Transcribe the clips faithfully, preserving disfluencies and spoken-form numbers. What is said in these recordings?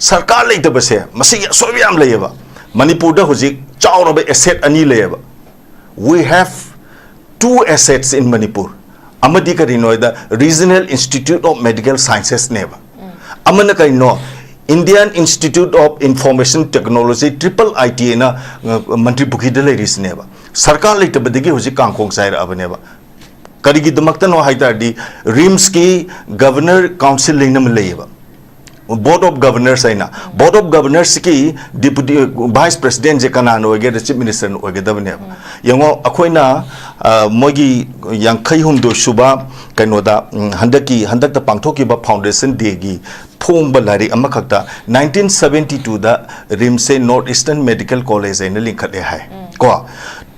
ꯁꯔꯀꯥꯔ ꯂꯩꯇꯕꯁꯦ ꯃꯁꯤꯒꯤ ꯑꯁꯣꯏꯕ ꯌꯥꯝ ꯂꯩꯌꯦꯕ꯫ ꯃꯅꯤꯄꯨꯔꯗ ꯍꯧꯖꯤꯛ ꯆꯥꯎꯔꯕ ꯑꯦꯁꯦꯠ ꯑꯅꯤ ꯂꯩꯌꯦꯕ꯫ We have two assets in Manipur. ꯑꯃꯗꯤ ꯀꯔꯤꯅꯣ ꯍꯥꯏꯗ, Regional Institute of Medical Sciences ꯅꯦꯕ꯫ ꯑꯃꯅ ꯀꯔꯤꯅꯣ? Indian Institute of Information Technology, triple I T ꯅ, ꯑ, ꯃꯟꯇ꯭ꯔꯤ ꯄꯨꯈ꯭ꯔꯤꯗ ꯂꯩꯔꯤꯁꯤꯅꯦꯕ꯫ ꯁꯔꯀꯥꯔ ꯂꯩꯇꯕꯗꯒꯤ ꯍꯧꯖꯤꯛ ꯀꯥꯡꯈꯣꯡ ꯆꯥꯏꯔꯛꯑꯕꯅꯦꯕ꯫ ꯀꯔꯤꯒꯤꯗꯃꯛꯇꯅꯣ ꯍꯥꯏ ꯇꯥꯔꯗꯤ, ꯔꯤꯝꯁꯀꯤ Governor Council ꯍꯥꯏꯅ ꯑꯃ ꯂꯩꯌꯦꯕ, Board of Governors ꯍꯥꯏꯅ꯫ Board of Governorsꯀꯤ Deputy Vice Presidentꯁꯦ ꯀꯅꯥꯅ ꯑꯣꯏꯒꯦꯗ, Chief Ministerꯅ ꯑꯣꯏꯒꯗꯕꯅꯦꯕ꯫ ꯌꯦꯡꯉꯣ, ꯑꯩꯈꯣꯏꯅ, ꯑ, ꯃꯣꯏꯒꯤ ꯌꯥꯡꯈꯩ ꯍꯨꯝꯗꯣꯏ ꯁꯨꯕ ꯀꯩꯅꯣꯗ, ꯎꯝ, ꯍꯟꯗꯛꯀꯤ, ꯍꯟꯗꯛꯇ ꯄꯥꯡꯊꯣꯛꯈꯤꯕ Foundation Dayꯒꯤ ꯐꯣꯡꯕ ꯂꯥꯏꯔꯤꯛ ꯑꯃꯈꯛꯇ, nineteen seventy twoꯗ ꯔꯤꯝꯁꯁꯦ North Eastern Medical College ꯍꯥꯏꯅ ꯂꯤꯡꯈꯠꯂꯦ ꯍꯥꯏ꯫ ꯀꯣ,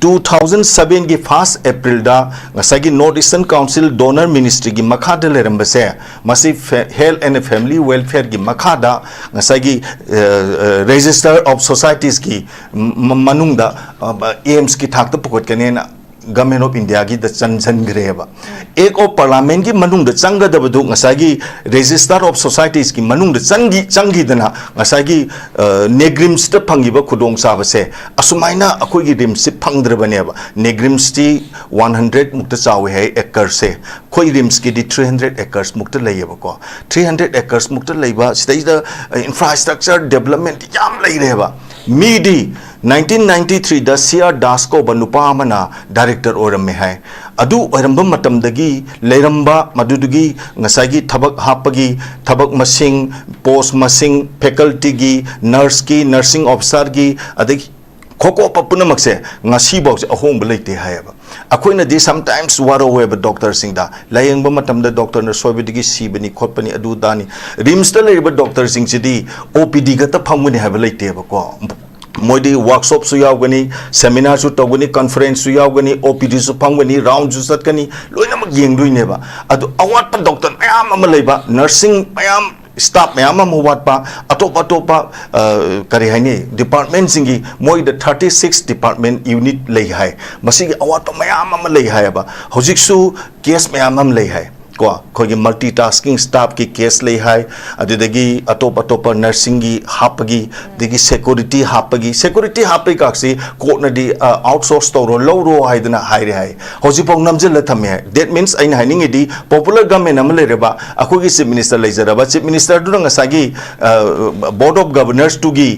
two thousand sevenꯒꯤ first Aprilꯗ ꯉꯁꯥꯏꯒꯤ North Eastern Council Donor Ministryꯒꯤ ꯃꯈꯥꯗ ꯂꯩꯔꯝꯕꯁꯦ, ꯃꯁꯤ Fa-, Health and Family Welfareꯒꯤ ꯃꯈꯥꯗ ꯉꯁꯥꯏꯒꯤ, ꯑ, ꯑ, Register of Societiesꯀꯤ ꯃ-, ꯃꯅꯨꯡꯗ, ꯑ, ꯑꯦꯝꯁꯀꯤ ꯊꯥꯛꯇ ꯄꯨꯈꯠꯀꯅꯦꯅ Government of Indiaꯒꯤꯗ ꯆꯟꯁꯤꯟꯈ꯭ꯔꯦꯕ꯫ Act of Parliamentꯀꯤ ꯃꯅꯨꯡꯗ ꯆꯪꯒꯗꯕꯗꯨ ꯉꯁꯥꯏꯒꯤ Register of Societiesꯀꯤ ꯃꯅꯨꯡꯗ ꯆꯪꯈꯤ-, ꯆꯪꯈꯤꯗꯅ ꯉꯁꯥꯏꯒꯤ, ꯑ, NEIGRIHMSꯇ ꯐꯪꯉꯤꯕ ꯈꯨꯗꯣꯡꯆꯥꯕꯁꯦ ꯑꯁꯨꯃꯥꯏꯅ ꯑꯩꯈꯣꯏꯒꯤ ꯔꯤꯝꯁꯁꯤ ꯐꯪꯗ꯭ꯔꯕꯅꯦꯕ꯫ NEIGRIHMSꯇꯤ one hundred ꯃꯨꯛꯇ ꯆꯥꯎꯋꯤ ꯍꯥꯏ ꯑꯦꯀꯔꯁꯦ, ꯑꯩꯈꯣꯏ ꯔꯤꯝꯁꯀꯤꯗꯤ three hundred acres ꯃꯨꯛꯇ ꯂꯩꯌꯦꯕꯀꯣ꯫ Three hundred acres ꯃꯨꯛꯇ ꯂꯩꯕ ꯁꯤꯗꯩꯗ, ꯑ, Infrastructure Development ꯌꯥꯝ ꯂꯩꯔꯦꯕ꯫ ꯃꯤꯗꯤ nineteen ninety threeꯗ C R Das ꯀꯧꯕ ꯅꯨꯄꯥ ꯑꯃꯅ Director ꯑꯣꯏꯔꯝꯃꯦ ꯍꯥꯏ꯫ ꯑꯗꯨ ꯑꯣꯏꯔꯝꯕ ꯃꯇꯝꯗꯒꯤ ꯂꯩꯔꯝꯕ ꯃꯗꯨꯗꯨꯒꯤ ꯉꯁꯥꯏꯒꯤ ꯊꯕꯛ ꯍꯥꯞꯄꯒꯤ ꯊꯕꯛ ꯃꯁꯤꯡ, post ꯃꯁꯤꯡ, facultyꯒꯤ, nurseꯀꯤ, nursing officerꯒꯤ, ꯑꯗꯒꯤ ꯈꯣꯀꯣꯞꯄ ꯄꯨꯝꯅꯃꯛꯁꯦ ꯉꯁꯤꯐꯥꯎꯁꯦ ꯑꯍꯣꯡꯕ ꯂꯩꯇꯦ ꯍꯥꯏꯌꯦꯕ꯫ ꯑꯩꯈꯣꯏꯅꯗꯤ sometimes ꯋꯥꯔꯧꯋꯦꯕ doctorꯁꯤꯡꯗ, ꯂꯥꯌꯦꯡꯕ ꯃꯇꯝꯗ doctorꯅ ꯁꯣꯏꯕꯗꯒꯤ ꯁꯤꯕꯅꯤ ꯈꯣꯠꯄꯅꯤ ꯑꯗꯨ ꯑꯗꯥꯅꯤ꯫ ꯔꯤꯝꯁꯇ ꯂꯩꯔꯤꯕ doctorꯁꯤꯡꯁꯤꯗꯤ OPD ꯈꯛꯇ ꯐꯝꯒꯅꯤ ꯍꯥꯏꯕ ꯂꯩꯇꯦꯕꯀꯣ꯫ ꯃꯣꯏꯗꯤ workshopꯁꯨ ꯌꯥꯎꯒꯅꯤ, seminarꯁꯨ ꯇꯧꯒꯅꯤ, conferenceꯁꯨ ꯌꯥꯎꯒꯅꯤ, OPDꯁꯨ ꯐꯝꯒꯅꯤ, roundꯁꯨ ꯆꯠꯀꯅꯤ, ꯂꯣꯏꯅꯃꯛ ꯌꯦꯡꯗꯣꯏꯅꯦꯕ꯫ ꯑꯗꯨ ꯑꯋꯥꯠꯄ doctor ꯃꯌꯥꯝ ꯑꯃ ꯂꯩꯕ, nursing ꯃꯌꯥꯝ, staff ꯃꯌꯥꯝ ꯑꯃ ꯋꯥꯠꯄ, ꯑꯇꯣꯞ ꯑꯇꯣꯞꯄ, ꯑ, ꯀꯔꯤ ꯍꯥꯏꯅꯤ, departmentꯁꯤꯡꯒꯤ, ꯃꯣꯏꯗ thirty six department unit ꯂꯩ ꯍꯥꯏ꯫ ꯃꯁꯤꯒꯤ ꯑꯋꯥꯠꯄ ꯃꯌꯥꯝ ꯑꯃ ꯂꯩ ꯍꯥꯏꯌꯦꯕ꯫ ꯍꯧꯖꯤꯛꯁꯨ case ꯃꯌꯥꯝ ꯑꯃ ꯂꯩ ꯍꯥꯏ꯫ ꯀꯣ, ꯑꯩꯈꯣꯏꯒꯤ multitasking staffꯀꯤ case ꯂꯩ ꯍꯥꯏ, ꯑꯗꯨꯗꯒꯤ ꯑꯇꯣꯞ ꯑꯇꯣꯞꯄ nursingꯒꯤ ꯍꯥꯞꯄꯒꯤ, ꯑꯗꯒꯤ security ꯍꯥꯞꯄꯒꯤ, security ꯍꯥꯞꯄꯒꯤ ꯀꯥꯛꯁꯤ ꯀꯣꯔꯠꯅꯗꯤ outsource ꯇꯧꯔꯣ, ꯂꯧꯔꯣ ꯍꯥꯏꯗꯅ ꯍꯥꯏꯔꯦ ꯍꯥꯏ꯫ ꯍꯧꯖꯤꯛꯐꯥꯎ ꯅꯝꯁꯤꯜꯂ ꯊꯝꯃꯦ ꯍꯥꯏ꯫ That means ꯑꯩꯅ ꯍꯥꯏꯅꯤꯡꯉꯤꯗꯤ, popular government ꯑꯃ ꯂꯩꯔꯕ, ꯑꯩꯈꯣꯏꯒꯤ chief minister ꯂꯩꯖꯔꯕ, chief ministerꯗꯨꯅ ꯉꯁꯥꯏꯒꯤ board of governorsꯇꯨꯒꯤ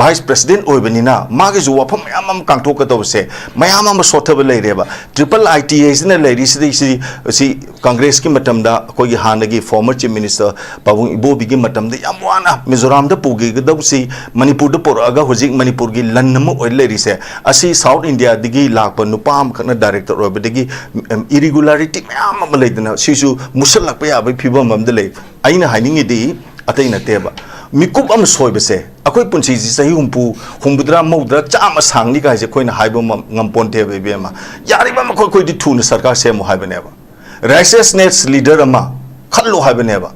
vice president ꯑꯣꯏꯕꯅꯤꯅ ꯃꯥꯒꯤꯁꯨ ꯋꯥꯐꯝ ꯃꯌꯥꯝ ꯑꯃ ꯀꯥꯡꯊꯣꯛꯀꯗꯧꯕꯁꯦ ꯃꯌꯥꯝ ꯑꯃ ꯁꯣꯠꯊꯕ ꯂꯩꯔꯦꯕ꯫ Triple ITAꯁꯤꯅ ꯂꯩꯔꯤꯁꯤꯗꯤ, ꯁꯤ, ꯁꯤ ꯀꯪꯒ꯭ꯔꯦꯁꯀꯤ ꯃꯇꯝꯗ, ꯑꯩꯈꯣꯏꯒꯤ ꯍꯥꯟꯅꯒꯤ former chief minister ꯄꯥꯕꯨꯡ ꯏꯕꯣꯕꯤꯒꯤ ꯃꯇꯝꯗ ꯌꯥꯝ ꯋꯥꯅ ꯃꯤꯖꯣꯔꯥꯝꯗ ꯄꯨꯈꯤꯒꯗꯧꯕꯁꯤ ꯃꯅꯤꯄꯨꯔꯗ ꯄꯨꯔꯛꯑꯒ ꯍꯧꯖꯤꯛ ꯃꯅꯤꯄꯨꯔꯒꯤ ꯂꯟ ꯑꯃ ꯑꯣꯏ ꯂꯩꯔꯤꯁꯦ꯫ ꯑꯁꯤ South Indiaꯗꯒꯤ ꯂꯥꯛꯄ ꯅꯨꯄꯥ ꯑꯃꯈꯛꯅ director ꯑꯣꯏꯕꯗꯒꯤ, ꯎꯝ, irregularity ꯃꯌꯥꯝ ꯑꯃ ꯂꯩꯗꯅ ꯁꯤꯁꯨ ꯃꯨꯁꯜꯂꯛꯄ ꯌꯥꯕꯒꯤ ꯐꯤꯕꯝ ꯑꯃꯗ ꯂꯩ꯫ ꯑꯩꯅ ꯍꯥꯏꯅꯤꯡꯉꯤꯗꯤ ꯑꯇꯩ ꯅꯠꯇꯦꯕ, ꯃꯤꯀꯨꯞ ꯑꯃ ꯁꯣꯏꯕꯁꯦ, ꯑꯩꯈꯣꯏ ꯄꯨꯟꯁꯤꯁꯤ ꯆꯍꯤ ꯍꯨꯝꯐꯨ, ꯍꯨꯝꯐꯨꯇꯔꯥ, ꯃꯧꯗ꯭ꯔꯥ, ꯆꯥꯝꯃ ꯁꯥꯡꯅꯤ ꯀꯥꯏꯁꯦ ꯑꯩꯈꯣꯏꯅ ꯍꯥꯏꯕ ꯉꯝ-, ꯉꯝꯄꯣꯟꯇꯦꯕ, ꯏꯕꯦꯝꯃ꯫ ꯌꯥꯔꯤꯕ ꯃꯈꯩ ꯑꯩꯈꯣꯏꯗꯤ ꯊꯨꯅ ꯁꯔꯀꯥꯔ ꯁꯦꯝꯃꯨ ꯍꯥꯏꯕꯅꯦꯕ꯫ Righteousness leader ꯑꯃ ꯈꯜꯂꯨ ꯍꯥꯏꯕꯅꯦꯕ꯫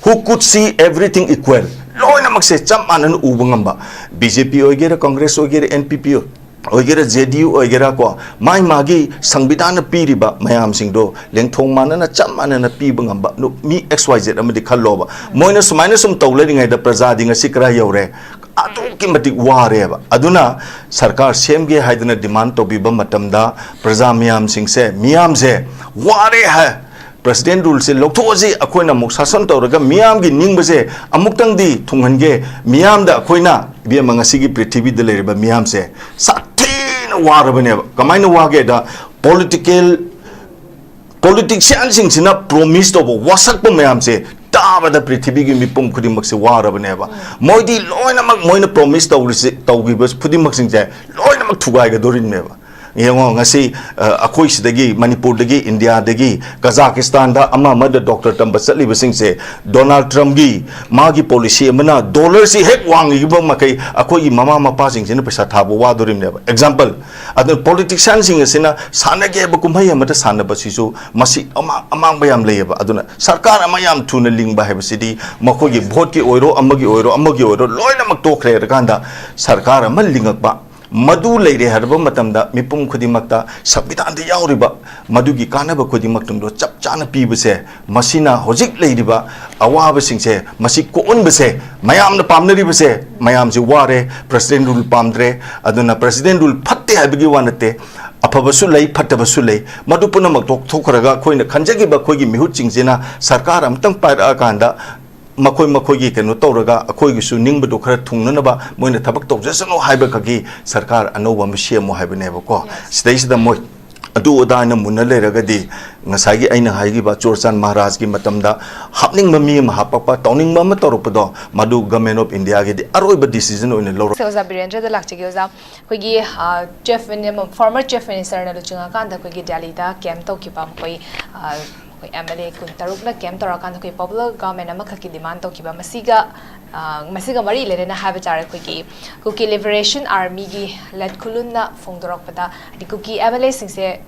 Who could see everything equal, ꯂꯣꯏꯅꯃꯛꯁꯦ ꯆꯞ ꯃꯥꯟꯅꯅ ꯎꯕ ꯉꯝꯕ꯫ BJP ꯑꯣꯏꯒꯦꯔꯥ, ꯀꯪꯒ꯭ꯔꯦꯁ ꯑꯣꯏꯒꯦꯔꯥ, NPP ꯑꯣꯏꯒꯦꯔꯥ, JDU ꯑꯣꯏꯒꯦꯔꯥ, ꯀꯣ, ꯃꯥꯏ ꯃꯥꯒꯤ ꯁꯪꯕꯤꯙꯥꯟꯅ ꯄꯤꯔꯤꯕ ꯃꯌꯥꯝꯁꯤꯡꯗꯣ ꯂꯦꯡꯊꯣꯡ ꯃꯥꯟꯅꯅ ꯆꯞ ꯃꯥꯟꯅꯅ ꯄꯤꯕ ꯉꯝꯕ ꯅꯨ-, ꯃꯤ XYZ ꯑꯃꯗꯤ ꯈꯜꯂꯣꯕ꯫ ꯃꯣꯏꯅ ꯁꯨꯃꯥꯏꯅ ꯁꯨꯝ ꯇꯧ ꯂꯩꯔꯤꯉꯩꯗ ꯄ꯭ꯔꯖꯥꯗꯤ ꯉꯁꯤ ꯀꯔꯥꯏ ꯌꯧꯔꯦ? ꯑꯗꯨꯛꯀꯤ ꯃꯇꯤꯛ ꯋꯥꯔꯦꯕ꯫ ꯑꯗꯨꯅ ꯁꯔꯀꯥꯔ ꯁꯦꯝꯒꯦ ꯍꯥꯏꯗꯅ demand ꯇꯧꯕꯤꯕ ꯃꯇꯝꯗ ꯄ꯭ꯔꯖꯥ ꯃꯤꯌꯥꯝꯁꯤꯡꯁꯦ, ꯃꯤꯌꯥꯝꯁꯦ ꯋꯥꯔꯦ ꯍꯥꯏ꯫ President ruleꯁꯦ ꯂꯧꯊꯣꯛꯑꯁꯤ, ꯑꯩꯈꯣꯏꯅ ꯑꯃꯨꯛ ꯁꯥꯁꯟ ꯇꯧꯔꯒ ꯃꯤꯌꯥꯝꯒꯤ ꯅꯤꯡꯕꯁꯦ ꯑꯃꯨꯛꯇꯪꯗꯤ ꯊꯨꯡꯍꯟꯒꯦ꯫ ꯃꯤꯌꯥꯝꯗ ꯑꯩꯈꯣꯏꯅ, ꯏꯕꯦꯝꯃ, ꯉꯁꯤꯒꯤ ꯄ꯭ꯔꯤꯊꯤꯕꯤꯗ ꯂꯩꯔꯤꯕ ꯃꯤꯌꯥꯝꯁꯦ ꯁꯥꯊꯤꯅ ꯋꯥꯔꯕꯅꯦꯕ꯫ ꯀꯃꯥꯏꯅ ꯋꯥꯒꯦꯗ, political, politicianꯁꯤꯡꯁꯤꯅ promise ꯇꯧꯕ ꯋꯥꯁꯛꯄ ꯃꯌꯥꯝꯁꯦ ꯇꯥꯕꯗ ꯄ꯭ꯔꯤꯊꯤꯕꯤꯒꯤ ꯃꯤꯄꯨꯝ ꯈꯨꯗꯤꯡꯃꯛꯁꯦ ꯋꯥꯔꯕꯅꯦꯕ꯫ ꯃꯣꯏꯗꯤ ꯂꯣꯏꯅꯃꯛ ꯃꯣꯏꯅ promise ꯇꯧꯔꯤꯁꯦ, ꯇꯧꯈꯤꯕ ꯈꯨꯗꯤꯡꯃꯛꯁꯤꯡꯁꯦ ꯂꯣꯏꯅꯃꯛ ꯊꯨꯒꯥꯏꯒꯗꯣꯔꯤꯕꯅꯦꯕ꯫ ꯌꯦꯡꯉꯣ, ꯉꯁꯤ, ꯑ, ꯑꯩꯈꯣꯏ ꯁꯤꯗꯒꯤ, ꯃꯅꯤꯄꯨꯔꯗꯒꯤ, ꯏꯟꯗꯤꯌꯥꯗꯒꯤ ꯀꯖꯥꯀꯤꯁꯇꯥꯟꯗ ꯑꯃ ꯑꯃꯗ doctor ꯇꯝꯕ ꯆꯠꯂꯤꯕꯁꯤꯡꯁꯦ, ꯗꯣꯅꯥꯜꯗ ꯇ꯭ꯔꯝꯞꯀꯤ ꯃꯥꯒꯤ policy ꯑꯃꯅ dollarꯁꯤ ꯍꯦꯛ ꯋꯥꯡꯉꯤꯕ ꯃꯈꯩ ꯑꯩꯈꯣꯏꯒꯤ ꯃꯃꯥ ꯃꯄꯥꯁꯤꯡꯁꯤꯅ ꯄꯩꯁꯥ ꯊꯥꯕ ꯋꯥꯗꯣꯔꯤꯕꯅꯦꯕ꯫ Example, ꯑꯗꯨꯅ politicianꯁꯤꯡ ꯑꯁꯤꯅ ꯁꯥꯟꯅꯒꯦ ꯍꯥꯏꯕ ꯀꯨꯝꯍꯩ ꯑꯃꯗ ꯁꯥꯟꯅꯕꯁꯤꯁꯨ ꯃꯁꯤ ꯑꯃꯥꯡ-, ꯑꯃꯥꯡꯕ ꯌꯥꯝ ꯂꯩꯌꯦꯕ꯫ ꯑꯗꯨꯅ ꯁꯔꯀꯥꯔ ꯑꯃ ꯌꯥꯝ ꯊꯨꯅ ꯂꯤꯡꯕ ꯍꯥꯏꯕꯁꯤꯗꯤ ꯃꯈꯣꯏꯒꯤ voteꯀꯤ ꯑꯣꯏꯔꯣ, ꯑꯃꯒꯤ ꯑꯣꯏꯔꯣ, ꯑꯃꯒꯤ ꯑꯣꯏꯔꯣ, ꯂꯣꯏꯅꯃꯛ ꯇꯣꯛꯈ꯭ꯔꯦ ꯍꯥꯏꯔꯀꯥꯟꯗ ꯁꯔꯀꯥꯔ ꯑꯃ ꯂꯤꯡꯉꯛꯄ, ꯃꯗꯨ ꯂꯩꯔꯦ ꯍꯥꯏꯔꯕ ꯃꯇꯝꯗ ꯃꯤꯄꯨꯝ ꯈꯨꯗꯤꯡꯃꯛꯇ ꯁꯪꯕꯤꯙꯥꯟꯗ ꯌꯥꯎꯔꯤꯕ ꯃꯗꯨꯒꯤ ꯀꯥꯟꯅꯕ ꯈꯨꯗꯤꯡꯃꯛꯇꯨ ꯆꯞ ꯆꯥꯅ ꯄꯤꯕꯁꯦ, ꯃꯁꯤꯅ ꯍꯧꯖꯤꯛ ꯂꯩꯔꯤꯕ ꯑꯋꯥꯕꯁꯤꯡꯁꯦ, ꯃꯁꯤ ꯀꯣꯛꯍꯟꯕꯁꯦ, ꯃꯌꯥꯝꯅ ꯄꯥꯝꯅꯔꯤꯕꯁꯦ, ꯃꯌꯥꯝꯁꯤ ꯋꯥꯔꯦ, president rule ꯄꯥꯝꯗ꯭ꯔꯦ꯫ ꯑꯗꯨꯅ president rule ꯐꯠꯇꯦ ꯍꯥꯏꯕꯒꯤ ꯋꯥ ꯅꯠꯇꯦ, ꯑꯐꯕꯁꯨ ꯂꯩ, ꯐꯠꯇꯕꯁꯨ ꯂꯩ꯫ ꯃꯗꯨ ꯄꯨꯝꯅꯃꯛ ꯇꯣꯛꯊꯣꯛꯈ꯭ꯔꯒ ꯑꯩꯈꯣꯏꯅ ꯈꯟꯖꯈꯤꯕ ꯑꯩꯈꯣꯏꯒꯤ ꯃꯤꯍꯨꯠꯁꯤꯡꯁꯤꯅ ꯁꯔꯀꯥꯔ ꯑꯃꯇꯪ ꯄꯥꯏꯔꯛꯑꯀꯥꯟꯗ ꯃꯈꯣꯏ ꯃꯈꯣꯏꯒꯤ ꯀꯩꯅꯣ ꯇꯧꯔꯒ ꯑꯩꯈꯣꯏꯒꯤꯁꯨ ꯅꯤꯡꯕꯗꯣ ꯈꯔ ꯊꯨꯡꯅꯅꯕ ꯃꯣꯏꯅ ꯊꯕꯛ ꯇꯧꯖꯁꯅꯨ ꯍꯥꯏꯕꯈꯛꯀꯤ ꯁꯔꯀꯥꯔ ꯑꯅꯧꯕ ꯑꯃ ꯁꯦꯝꯃꯨ ꯍꯥꯏꯕꯅꯦꯕꯀꯣ꯫ ꯁꯤꯗꯩꯁꯤꯗ ꯃꯣꯏ ꯑꯗꯨ ꯑꯗꯥ ꯍꯥꯏꯅ ꯃꯨꯟꯅ ꯂꯩꯔꯒꯗꯤ ꯉꯁꯥꯏꯒꯤ ꯑꯩꯅ ꯍꯥꯏꯈꯤꯕ ꯆꯨꯔꯆꯥꯟ ꯃꯍꯥꯔꯥꯖꯀꯤ ꯃꯇꯝꯗ ꯍꯥꯞꯅꯤꯡꯕ ꯃꯤ ꯑꯃ ꯍꯥꯞꯄꯛꯄ, ꯇꯧꯅꯤꯡꯕ ꯑꯃ ꯇꯧꯔꯛꯄꯗꯣ, ꯃꯗꯨ Government of Indiaꯒꯤꯗꯤ ꯑꯔꯣꯏꯕ decision ꯑꯣꯏꯅ ꯂꯧꯔꯛ ꯁꯦ ꯑꯣꯖꯥ ꯕꯤꯔꯦꯟꯗ꯭ꯔꯗ ꯂꯥꯛꯆꯒꯦ ꯑꯣꯖꯥ꯫ ꯑꯩꯈꯣꯏꯒꯤ, ꯑ, Chief Min-, former Chief Ministerꯅ ꯂꯨꯆꯤꯡꯉꯀꯥꯟꯗ ꯑꯩꯈꯣꯏꯒꯤ ꯗꯦꯜꯂꯤꯗ camp ꯇꯧꯈꯤꯕ ꯃꯈꯣꯏ, ꯑ, ꯑꯩꯈꯣꯏ M L A ꯀꯨꯟꯇꯔꯨꯛꯅ camp ꯇꯧꯔꯀꯥꯟꯗ ꯑꯩꯈꯣꯏ popular government ꯑꯃꯈꯛꯀꯤ demand ꯇꯧꯈꯤꯕ꯫ ꯃꯁꯤꯒ, ꯑ, ꯃꯁꯤꯒ ꯃꯔꯤ ꯂꯩꯅꯅ ꯍꯥꯏꯕ ꯇꯥꯔꯦ, ꯑꯩꯈꯣꯏꯒꯤ Kuki Liberation Armyꯒꯤ ꯂꯦꯠꯈꯨꯂꯨꯟꯅ ꯐꯣꯡꯗꯣꯔꯛꯄꯗ, ꯍꯥꯏꯗꯤ ꯀꯨꯀꯤ M L Aꯁꯤꯡꯁꯦ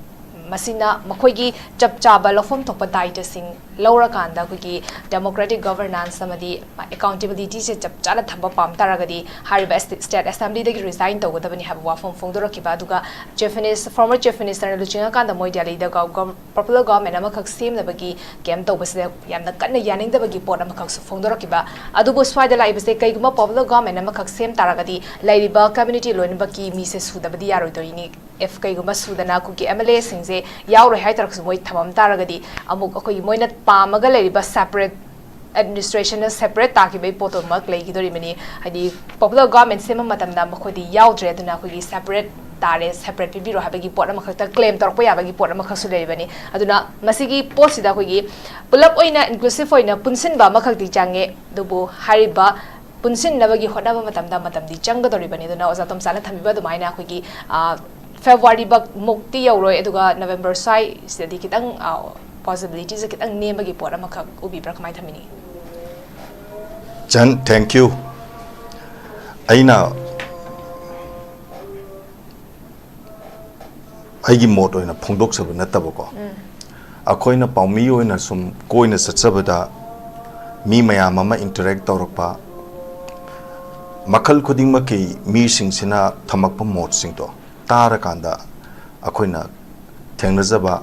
ꯃꯁꯤꯅ ꯃꯈꯣꯏꯒꯤ ꯆꯞ ꯆꯥꯕ ꯂꯧꯐꯝ ꯊꯣꯛꯄ ꯗꯥꯌꯤꯇ꯭ꯕꯁꯤꯡ ꯂꯧꯔꯀꯥꯟꯗ ꯑꯩꯈꯣꯏꯒꯤ democratic governance ꯑꯃꯗꯤ accountabilityꯁꯦ ꯆꯞ ꯆꯥꯅ ꯊꯝꯕ ꯄꯥꯝ ꯇꯥꯔꯒꯗꯤ ꯍꯥꯏꯔꯤꯕ ꯁ꯭ꯇꯦ-, state assemblyꯗꯒꯤ resign ꯇꯧꯒꯗꯕꯅꯤ ꯍꯥꯏꯕ ꯋꯥꯐꯝ ꯐꯣꯡꯗꯣꯔꯛꯈꯤꯕ꯫ ꯑꯗꯨꯒ Chief Minister, former Chief Ministerꯅ ꯂꯨꯆꯤꯡꯉꯀꯥꯟꯗ ꯃꯣꯏ ꯗꯦꯜꯂꯤꯗ ꯒ-, ꯒ-, popular government ꯑꯃꯈꯛ ꯁꯦꯝꯅꯕꯒꯤ camp ꯇꯧꯕꯁꯤꯗ ꯌꯥꯝꯅ ꯀꯟꯅ ꯌꯥꯅꯤꯡꯗꯕꯒꯤ ꯄꯣꯠ ꯑꯃꯈꯛꯁꯨ ꯐꯣꯡꯗꯣꯔꯛꯈꯤꯕ꯫ ꯑꯗꯨꯕꯨ ꯁ꯭ꯋꯥꯏꯗ ꯂꯥꯛꯏꯕꯁꯦ ꯀꯩꯒꯨꯝꯕ popular government ꯑꯃꯈꯛ ꯁꯦꯝ ꯇꯥꯔꯒꯗꯤ ꯂꯩꯔꯤꯕ community ꯂꯣꯏꯅꯃꯛꯀꯤ ꯃꯤꯁꯦ ꯁꯨꯗꯕꯗꯤ ꯌꯥꯔꯣꯏꯗꯣꯏꯅꯤ꯫ If ꯀꯩꯒꯨꯝꯕ ꯁꯨꯗꯅ ꯀꯨꯀꯤ M L Aꯁꯤꯡꯁꯦ ꯌꯥꯎꯔꯣꯏ ꯍꯥꯏ ꯇꯥꯔꯒꯁꯨ ꯃꯣꯏ ꯊꯝꯃꯝ ꯇꯥꯔꯒꯗꯤ ꯑꯃꯨꯛ ꯑꯩꯈꯣꯏꯒꯤ ꯃꯣꯏꯅ ꯄꯥꯝꯃꯒ ꯂꯩꯔꯤꯕ separate administrationꯅ separate ꯇꯥꯈꯤꯕꯒꯤ ꯄꯣꯠꯇꯨꯃꯛ ꯂꯩꯈꯤꯗꯣꯔꯤꯕꯅꯤ꯫ ꯍꯥꯏꯗꯤ popular government ꯁꯦꯝꯕ ꯃꯇꯝꯗ ꯃꯈꯣꯏꯗꯤ ꯌꯥꯎꯗ꯭ꯔꯦ, ꯑꯗꯨꯅ ꯑꯩꯈꯣꯏꯒꯤ separate ꯇꯥꯔꯦ, separate ꯄꯤꯕꯤꯔꯣ ꯍꯥꯏꯕꯒꯤ ꯄꯣꯠ ꯑꯃꯈꯛꯇ claim ꯇꯧꯔꯛꯄ ꯌꯥꯕꯒꯤ ꯄꯣꯠ ꯑꯃꯈꯛꯁꯨ ꯂꯩꯔꯤꯕꯅꯤ꯫ ꯑꯗꯨꯅ ꯃꯁꯤꯒꯤ ꯄꯣꯠꯁꯤꯗ ꯑꯩꯈꯣꯏꯒꯤ ꯄꯨꯂꯞ ꯑꯣꯏꯅ inclusive ꯑꯣꯏꯅ ꯄꯨꯟꯁꯤꯟꯕ ꯑꯃꯈꯛꯇꯤ ꯆꯪꯉꯦ, ꯑꯗꯨꯕꯨ ꯍꯥꯏꯔꯤꯕ ꯄꯨꯟꯁꯤꯟꯅꯕꯒꯤ ꯍꯣꯠꯅꯕ ꯃꯇꯝꯗ ꯃꯇꯝꯗꯤ ꯆꯪꯒꯗꯧꯔꯤꯕꯅꯤ꯫ ꯑꯗꯨꯅ ꯑꯣꯖꯥ ꯇꯣꯝꯆꯥꯅ ꯊꯝꯕꯤꯕ ꯑꯗꯨꯃꯥꯏꯅ ꯑꯩꯈꯣꯏꯒꯤ, ꯑ, February ꯕꯛ ꯃꯨꯛꯇꯤ ꯌꯧꯔꯣꯏ, ꯑꯗꯨꯒ November ꯁ꯭ꯋꯥꯏꯁꯤꯗꯗꯤ ꯈꯤꯇꯪ, ꯑ, possibilityꯁꯦ ꯈꯤꯇꯪ ꯅꯦꯝꯕꯒꯤ ꯄꯣꯠ ꯑꯃꯈꯛ ꯎꯕꯤꯕ꯭ꯔꯥ, ꯀꯃꯥꯏꯅ ꯊꯝꯕꯤꯅꯤ? ꯆꯟ, thank you꯫ ꯑꯩꯅ ꯑꯩꯒꯤ ꯃꯣꯠ ꯑꯣꯏꯅ ꯐꯣꯡꯗꯣꯛꯆꯕ ꯅꯠꯇꯕꯀꯣ, ꯑꯩꯈꯣꯏꯅ ꯄꯥꯎꯃꯤ ꯑꯣꯏꯅ ꯁꯨꯝ ꯀꯣꯏꯅ ꯆꯠꯆꯕꯗ ꯃꯤ ꯃꯌꯥꯝ ꯑꯃ interact ꯇꯧꯔꯛꯄ, ꯃꯈꯜ ꯈꯨꯗꯤꯡꯃꯛꯀꯤ ꯃꯤꯁꯤꯡꯁꯤꯅ ꯊꯝꯃꯛꯄ ꯃꯣꯠꯁꯤꯡꯗꯣ ꯇꯥꯔꯀꯥꯟꯗ ꯑꯩꯈꯣꯏꯅ ꯊꯦꯡꯅꯖꯕ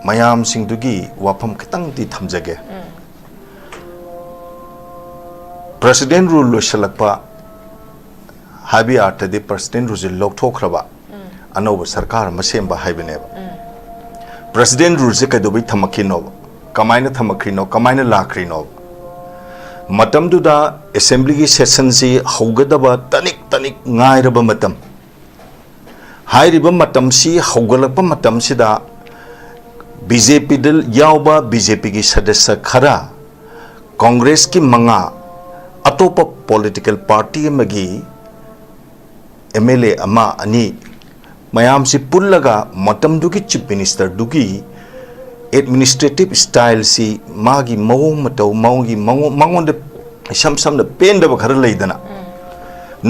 ꯃꯌꯥꯝꯁꯤꯡꯗꯨꯒꯤ ꯋꯥꯐꯝ ꯈꯤꯇꯪꯗꯤ ꯊꯝꯖꯒꯦ꯫ ꯄ꯭ꯔꯁꯤꯗꯦꯟ ꯔꯨꯜ ꯂꯣꯏꯁꯤꯜꯂꯛꯄ ꯍꯥꯏꯕ ꯑꯥꯔꯊꯗꯤ ꯄ꯭ꯔꯁꯤꯗꯦꯟ ꯔꯨꯜꯁꯦ ꯂꯧꯊꯣꯛꯈ꯭ꯔꯕ ꯑꯅꯧꯕ ꯁꯔꯀꯥꯔ ꯑꯃ ꯁꯦꯝꯕ ꯍꯥꯏꯕꯅꯦꯕ꯫ ꯄ꯭ꯔꯁꯤꯗꯦꯟ ꯔꯨꯜꯁꯦ ꯀꯩꯗꯧꯕꯩ ꯊꯝꯃꯛꯈꯤꯅꯣꯕ? ꯀꯃꯥꯏꯅ ꯊꯝꯃꯛꯈ꯭ꯔꯤꯅꯣ? ꯀꯃꯥꯏꯅ ꯂꯥꯛꯈ꯭ꯔꯤꯅꯣꯕ? ꯃꯇꯝꯗꯨꯗ ꯑꯦꯁꯦꯝꯕ꯭ꯂꯤꯒꯤ ꯁꯦꯁꯟꯁꯤ ꯍꯧꯒꯗꯕ ꯇꯅꯤꯛ ꯇꯅꯤꯛ ꯉꯥꯏꯔꯕ ꯃꯇꯝ, ꯍꯥꯏꯔꯤꯕ ꯃꯇꯝꯁꯤ ꯍꯧꯒꯠꯂꯛꯄ ꯃꯇꯝꯁꯤꯗ ꯕꯤ ꯖꯦ ꯄꯤꯗ ꯌꯥꯎꯕ ꯕꯤ ꯖꯦ ꯄꯤꯒꯤ ꯁꯗꯁ꯭ꯌ ꯈꯔ, ꯀꯣꯡꯒ꯭ꯔꯦꯁꯀꯤ ꯃꯉꯥ, ꯑꯇꯣꯞꯄ ꯄꯣꯂꯤꯇꯤꯀꯦꯜ ꯄꯥꯔꯇꯤ ꯑꯃꯒꯤ ꯑꯦꯝ ꯑꯦꯜ ꯑꯦ ꯑꯃ ꯑꯅꯤ, ꯃꯌꯥꯝꯁꯤ ꯄꯨꯜꯂꯒ ꯃꯇꯝꯗꯨꯒꯤ ꯆꯤꯐ ꯃꯤꯅꯤꯁꯇꯔꯗꯨꯒꯤ ꯑꯦꯗꯃꯤꯅꯤꯁꯇ꯭ꯔꯦꯇꯤꯚ ꯁ꯭ꯇꯥꯏꯜꯁꯤ, ꯃꯥꯒꯤ ꯃꯑꯣꯡ ꯃꯇꯧ, ꯃꯥꯒꯤ ꯃꯉꯣ-, ꯃꯉꯣꯟꯗ ꯏꯁꯝ ꯁꯝꯅ ꯄꯦꯟꯗꯕ ꯈꯔ ꯂꯩꯗꯅ,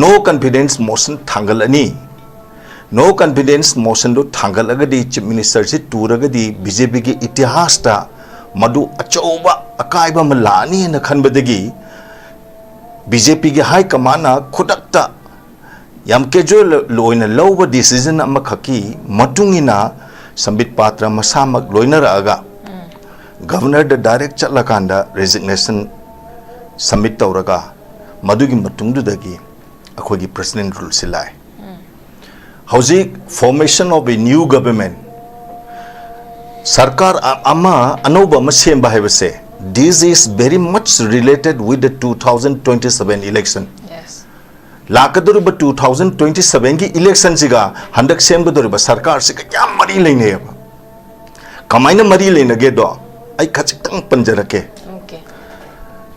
ꯅꯣ ꯀꯟꯐꯤꯗꯦꯟꯁ ꯃꯣꯁꯟ ꯊꯥꯡꯒꯠꯂꯅꯤ꯫ ꯅꯣ ꯀꯟꯐꯤꯗꯦꯟꯁ ꯃꯣꯁꯟꯗꯨ ꯊꯥꯡꯒꯠꯂꯒꯗꯤ, ꯆꯤꯐ ꯃꯤꯅꯤꯁꯇꯔꯁꯤ ꯇꯨꯔꯒꯗꯤ, ꯕꯤ ꯖꯦ ꯄꯤꯒꯤ ꯏꯇꯤꯍꯥꯁꯇ ꯃꯗꯨ ꯑꯆꯧꯕ ꯑꯀꯥꯏꯕ ꯑꯃ ꯂꯥꯛꯑꯅꯤ ꯍꯥꯏꯅ ꯈꯟꯕꯗꯒꯤ ꯕꯤ ꯖꯦ ꯄꯤꯒꯤ ꯍꯥꯏ ꯀꯃꯥꯟꯅ ꯈꯨꯗꯛꯇ ꯌꯥꯝ ꯀꯦꯖꯨꯋꯦꯜ ꯑꯣꯏꯅ ꯂꯧꯕ ꯗꯤꯁꯤꯖꯟ ꯑꯃꯈꯛꯀꯤ ꯃꯇꯨꯡ ꯏꯟꯅ ꯁꯝꯕꯤꯠ ꯄꯥꯇ꯭ꯔ ꯃꯁꯥꯃꯛ ꯂꯣꯏꯅꯔꯛꯑꯒ ꯒꯚꯔꯅꯔꯗ ꯗꯥꯏꯔꯦꯛ ꯆꯠꯂꯀꯥꯟꯗ ꯔꯦꯖꯤꯒꯅꯦꯁꯟ ꯁꯕꯃꯤꯠ ꯇꯧꯔꯒ ꯃꯗꯨꯒꯤ ꯃꯇꯨꯡꯗꯨꯗꯒꯤ ꯑꯩꯈꯣꯏꯒꯤ ꯄ꯭ꯔꯁꯤꯗꯦꯟ ꯔꯨꯜꯁꯤ ꯂꯥꯛꯑꯦ꯫ ꯍꯧꯖꯤꯛ formation of a new government, ꯁꯔꯀꯥꯔ ꯑ-, ꯑꯃ ꯑꯅꯧꯕ ꯑꯃ ꯁꯦꯝꯕ ꯍꯥꯏꯕꯁꯦ, this is very much related with the two thousand twenty-seven election. Yes. ꯂꯥꯛꯀꯗꯧꯔꯤꯕ two thousand twenty-sevenꯒꯤ ꯏꯂꯦꯛꯁꯟꯁꯤꯒ ꯍꯟꯗꯛ ꯁꯦꯝꯒꯗꯧꯔꯤꯕ ꯁꯔꯀꯥꯔꯁꯤꯒ ꯌꯥꯝ ꯃꯔꯤ ꯂꯩꯅꯩꯌꯦꯕ꯫ ꯀꯃꯥꯏꯅ ꯃꯔꯤ ꯂꯩꯅꯒꯦꯗꯣ ꯑꯩ ꯈꯖꯤꯛꯇꯪ ꯄꯟꯖꯔꯛꯀꯦ꯫ Okay.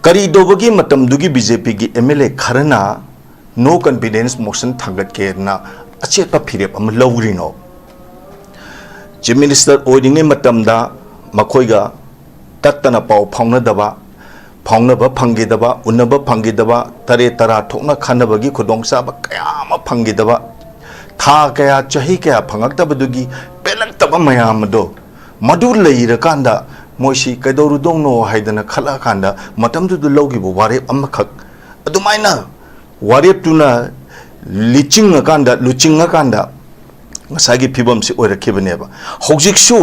ꯀꯔꯤ ꯇꯧꯕꯒꯤ ꯃꯇꯝꯗꯨꯒꯤ ꯕꯤ ꯖꯦ ꯄꯤꯒꯤ ꯑꯦꯝ ꯑꯦꯜ ꯑꯦ ꯈꯔꯅ ꯅꯣ ꯀꯟꯐꯤꯗꯦꯟꯁ ꯃꯣꯁꯟ ꯊꯥꯡꯒꯠꯀꯦꯅ ꯑꯆꯦꯠꯄ ꯐꯤꯔꯦꯞ ꯑꯃ ꯂꯧꯔꯤꯅꯣ? ꯆꯤꯐ ꯃꯤꯅꯤꯁꯇꯔ ꯑꯣꯏꯔꯤꯉꯩ ꯃꯇꯝꯗ ꯃꯈꯣꯏꯒ ꯇꯠꯇꯅ ꯄꯥꯎ ꯐꯥꯎꯅꯗꯕ, ꯐꯥꯎꯅꯕ ꯐꯪꯈꯤꯗꯕ, ꯎꯅꯕ ꯐꯪꯈꯤꯗꯕ, ꯇꯔꯦꯠ ꯇꯔꯥ ꯊꯣꯛꯅ ꯈꯟꯅꯕꯒꯤ ꯈꯨꯗꯣꯡꯆꯥꯕ ꯀꯌꯥ ꯑꯃ ꯐꯪꯈꯤꯗꯕ, ꯊꯥ ꯀꯌꯥ, ꯆꯍꯤ ꯀꯌꯥ ꯐꯪꯉꯛꯇꯕꯗꯨꯒꯤ ꯄꯦꯜꯂꯛꯇꯕ ꯃꯌꯥꯝ ꯑꯗꯣ, ꯃꯗꯨ ꯂꯩꯔꯀꯥꯟꯗ ꯃꯣꯏꯁꯤ ꯀꯩꯗꯧꯔꯨꯗꯧꯅꯣ ꯍꯥꯏꯗꯅ ꯈꯜꯂꯛꯑꯀꯥꯟꯗ ꯃꯇꯝꯗꯨꯗ ꯂꯧꯈꯤꯕ ꯋꯥꯔꯦꯞ ꯑꯃꯈꯛ ꯑꯗꯨꯃꯥꯏꯅ ꯋꯥꯔꯦꯞꯇꯨꯅ ꯂꯤꯆꯤꯡꯉꯀꯥꯟꯗ, ꯂꯨꯆꯤꯡꯉꯀꯥꯟꯗ ꯉꯁꯥꯏꯒꯤ ꯐꯤꯕꯝꯁꯤ ꯑꯣꯏꯔꯛꯈꯤꯕꯅꯦꯕ꯫ ꯍꯧꯖꯤꯛꯁꯨ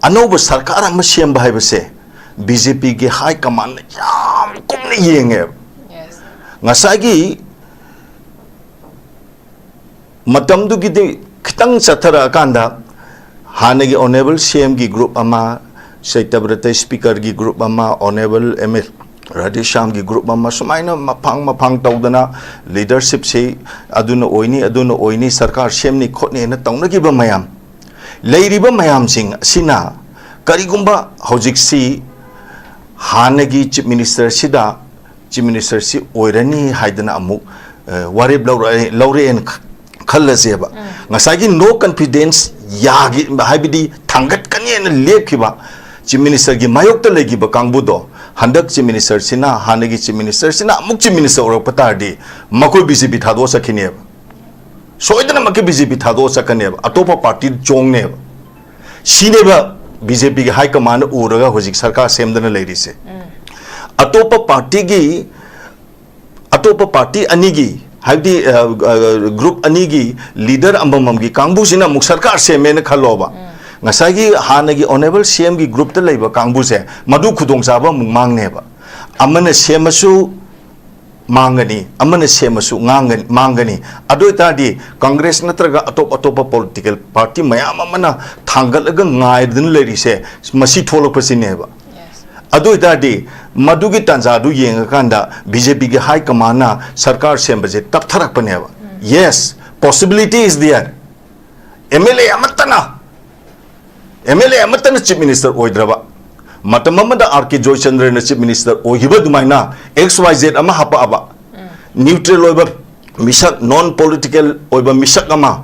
ꯑꯅꯧꯕ ꯁꯔꯀꯥꯔ ꯑꯃ ꯁꯦꯝꯕ ꯍꯥꯏꯕꯁꯦ ꯕꯤ ꯖꯦ ꯄꯤꯒꯤ ꯍꯥꯏ ꯀꯃꯥꯟꯅ ꯌꯥꯝ ꯀꯨꯞꯅ ꯌꯦꯡꯉꯦꯕ꯫ ꯉꯁꯥꯏꯒꯤ ꯃꯇꯝꯗꯨꯒꯤꯗꯤ ꯈꯤꯇꯪ ꯆꯠꯊꯔꯛꯑꯀꯥꯟꯗ ꯍꯥꯟꯅꯒꯤ ꯑꯣꯅꯦꯕꯜ ꯁꯤ ꯑꯦꯝꯒꯤ ꯒ꯭ꯔꯨꯞ ꯑꯃ, ꯁꯇ꯭ꯌꯕ꯭ꯔꯇ ꯁ꯭ꯄꯤꯀꯔꯒꯤ ꯒ꯭ꯔꯨꯞ ꯑꯃ, ꯑꯣꯅꯦꯕꯜ ꯑꯦꯝ ꯑꯦꯜ ꯔꯥꯙꯦꯁ꯭ꯌꯥꯝꯒꯤ ꯒ꯭ꯔꯨꯞ ꯑꯃ, ꯁꯨꯃꯥꯏꯅ ꯃꯐꯥꯡ ꯃꯐꯥꯡ ꯇꯧꯗꯅ ꯂꯤꯗꯔꯁꯤꯞꯁꯤ ꯑꯗꯨꯅ ꯑꯣꯏꯅꯤ, ꯑꯗꯨꯅ ꯑꯣꯏꯅꯤ, ꯁꯔꯀꯥꯔ ꯁꯦꯝꯅꯤ ꯈꯣꯠꯅꯤꯅ ꯇꯧꯅꯈꯤꯕ ꯃꯌꯥꯝ, ꯂꯩꯔꯤꯕ ꯃꯌꯥꯝꯁꯤꯡ ꯑꯁꯤꯅ ꯀꯔꯤꯒꯨꯝꯕ ꯍꯧꯖꯤꯛꯁꯤ ꯍꯥꯟꯅꯒꯤ ꯆꯤꯐ ꯃꯤꯅꯤꯁꯇꯔꯁꯤꯗ ꯆꯤꯐ ꯃꯤꯅꯤꯁꯇꯔꯁꯤ ꯑꯣꯏꯔꯅꯤ ꯍꯥꯏꯗꯅ ꯑꯃꯨꯛ, ꯑ, ꯋꯥꯔꯦꯞ ꯂꯧꯔꯛꯑꯦ, ꯂꯧꯔꯛꯑꯦꯅ ꯈ-, ꯈꯜꯂꯁꯦꯕ꯫ ꯉꯁꯥꯏꯒꯤ ꯅꯣ ꯀꯟꯐꯤꯗꯦꯟꯁ ꯌꯥꯒꯤ, ꯍꯥꯏꯕꯗꯤ ꯊꯥꯡꯒꯠꯀꯅꯤꯅ ꯂꯦꯞꯈꯤꯕ ꯆꯤꯐ ꯃꯤꯅꯤꯁꯇꯔꯒꯤ ꯃꯥꯌꯣꯛꯇ ꯂꯩꯈꯤꯕ ꯀꯥꯡꯕꯨꯗꯣ, ꯍꯟꯗꯛ ꯆꯤꯐ ꯃꯤꯅꯤꯁꯇꯔꯁꯤꯅ, ꯍꯥꯟꯅꯒꯤ ꯆꯤꯐ ꯃꯤꯅꯤꯁꯇꯔꯁꯤꯅ ꯑꯃꯨꯛ ꯆꯤꯐ ꯃꯤꯅꯤꯁꯇꯔ ꯑꯣꯏꯔꯛꯄ ꯇꯥꯔꯗꯤ, ꯃꯈꯣꯏ ꯕꯤ ꯖꯦ ꯄꯤ ꯊꯥꯗꯣꯛꯑ ꯆꯠꯈꯤꯅꯦꯕ꯫ ꯁꯣꯏꯗꯅꯃꯛꯀꯤ ꯕꯤ ꯖꯦ ꯄꯤ ꯊꯥꯗꯣꯛꯑ ꯆꯠꯀꯅꯦꯕ, ꯑꯇꯣꯞꯄ ꯄꯥꯔꯇꯤ ꯆꯣꯡꯅꯦꯕ꯫ ꯁꯤꯅꯦꯕ ꯕꯤ ꯖꯦ ꯄꯤꯒꯤ ꯍꯥꯏ ꯀꯃꯥꯟꯅ ꯎꯔꯒ ꯍꯧꯖꯤꯛ ꯁꯔꯀꯥꯔ ꯁꯦꯝꯗꯅ ꯂꯩꯔꯤꯁꯦ꯫ ꯑꯇꯣꯞꯄ ꯄꯥꯔꯇꯤꯒꯤ, ꯑꯇꯣꯞꯄ ꯄꯥꯔꯇꯤ ꯑꯅꯤꯒꯤ, ꯍꯥꯏꯕꯗꯤ, ꯑ, ꯑ, ꯒ꯭ꯔꯨꯞ ꯑꯅꯤꯒꯤ ꯂꯤꯗꯔ ꯑꯃꯃꯝꯒꯤ ꯀꯥꯡꯕꯨꯁꯤꯅ ꯑꯃꯨꯛ ꯁꯔꯀꯥꯔ ꯁꯦꯝꯃꯦꯅ ꯈꯜꯂꯣꯕ꯫ ꯉꯁꯥꯏꯒꯤ ꯍꯥꯟꯅꯒꯤ ꯑꯣꯅꯦꯕꯜ ꯁꯤ ꯑꯦꯝꯒꯤ ꯒ꯭ꯔꯨꯞꯇ ꯂꯩꯕ ꯀꯥꯡꯕꯨꯁꯦ ꯃꯗꯨ ꯈꯨꯗꯣꯡꯆꯥꯕ ꯑꯃꯨꯛ ꯃꯥꯡꯅꯦꯕ꯫ ꯑꯃꯅ ꯁꯦꯝꯃꯁꯨ ꯃꯥꯡꯒꯅꯤ, ꯑꯃꯅ ꯁꯦꯝꯃꯁꯨ ꯉꯥꯡꯒꯅꯤ, ꯃꯥꯡꯒꯅꯤ꯫ ꯑꯗꯨ ꯑꯣꯏꯇꯥꯔꯗꯤ ꯀꯪꯒ꯭ꯔꯦꯁ ꯅꯠꯇ꯭ꯔꯒ ꯑꯇꯣꯞ ꯑꯇꯣꯞꯄ ꯄꯣꯂꯤꯇꯤꯀꯦꯜ ꯄꯥꯔꯇꯤ ꯃꯌꯥꯝ ꯑꯃꯅ ꯊꯥꯡꯒꯠꯂꯒ ꯉꯥꯏꯗꯨꯅ ꯂꯩꯔꯤꯁꯦ ꯃꯁꯤ ꯊꯣꯛꯂꯛꯄꯁꯤꯅꯦꯕ꯫ ꯑꯗꯨ ꯑꯣꯏꯇꯥꯔꯗꯤ ꯃꯗꯨꯒꯤ ꯇꯥꯟꯖꯥꯗꯨ ꯌꯦꯡꯉꯀꯥꯟꯗ ꯕꯤ ꯖꯦ ꯄꯤꯒꯤ ꯍꯥꯏ ꯀꯃꯥꯟꯅ ꯁꯔꯀꯥꯔ ꯁꯦꯝꯕꯁꯦ ꯇꯞꯊꯔꯛꯄꯅꯦꯕ꯫ Yes, possibility is there. M L A ꯑꯃꯠꯇꯅ, ꯑꯦꯝ ꯑꯦꯜ ꯑꯦ ꯑꯃꯠꯇꯅ ꯆꯤꯐ ꯃꯤꯅꯤꯁꯇꯔ ꯑꯣꯏꯗ꯭ꯔꯕ, ꯃꯇꯝ ꯑꯃꯗ ꯑꯥꯔ ꯀꯦ ꯖꯣꯏꯆꯟꯗ꯭ꯔꯅ ꯆꯤꯐ ꯃꯤꯅꯤꯁꯇꯔ ꯑꯣꯏꯈꯤꯕ ꯑꯗꯨꯃꯥꯏꯅ ꯑꯦꯛꯁ ꯋꯥꯏ ꯖꯦꯠ ꯑꯃ ꯍꯥꯄꯛꯑꯕ, ꯅ꯭ꯌꯨꯇ꯭ꯔꯦꯜ ꯑꯣꯏꯕ ꯃꯤꯁꯛ, ꯅꯣꯟ ꯄꯣꯂꯤꯇꯤꯀꯦꯜ ꯑꯣꯏꯕ ꯃꯤꯁꯛ ꯑꯃ,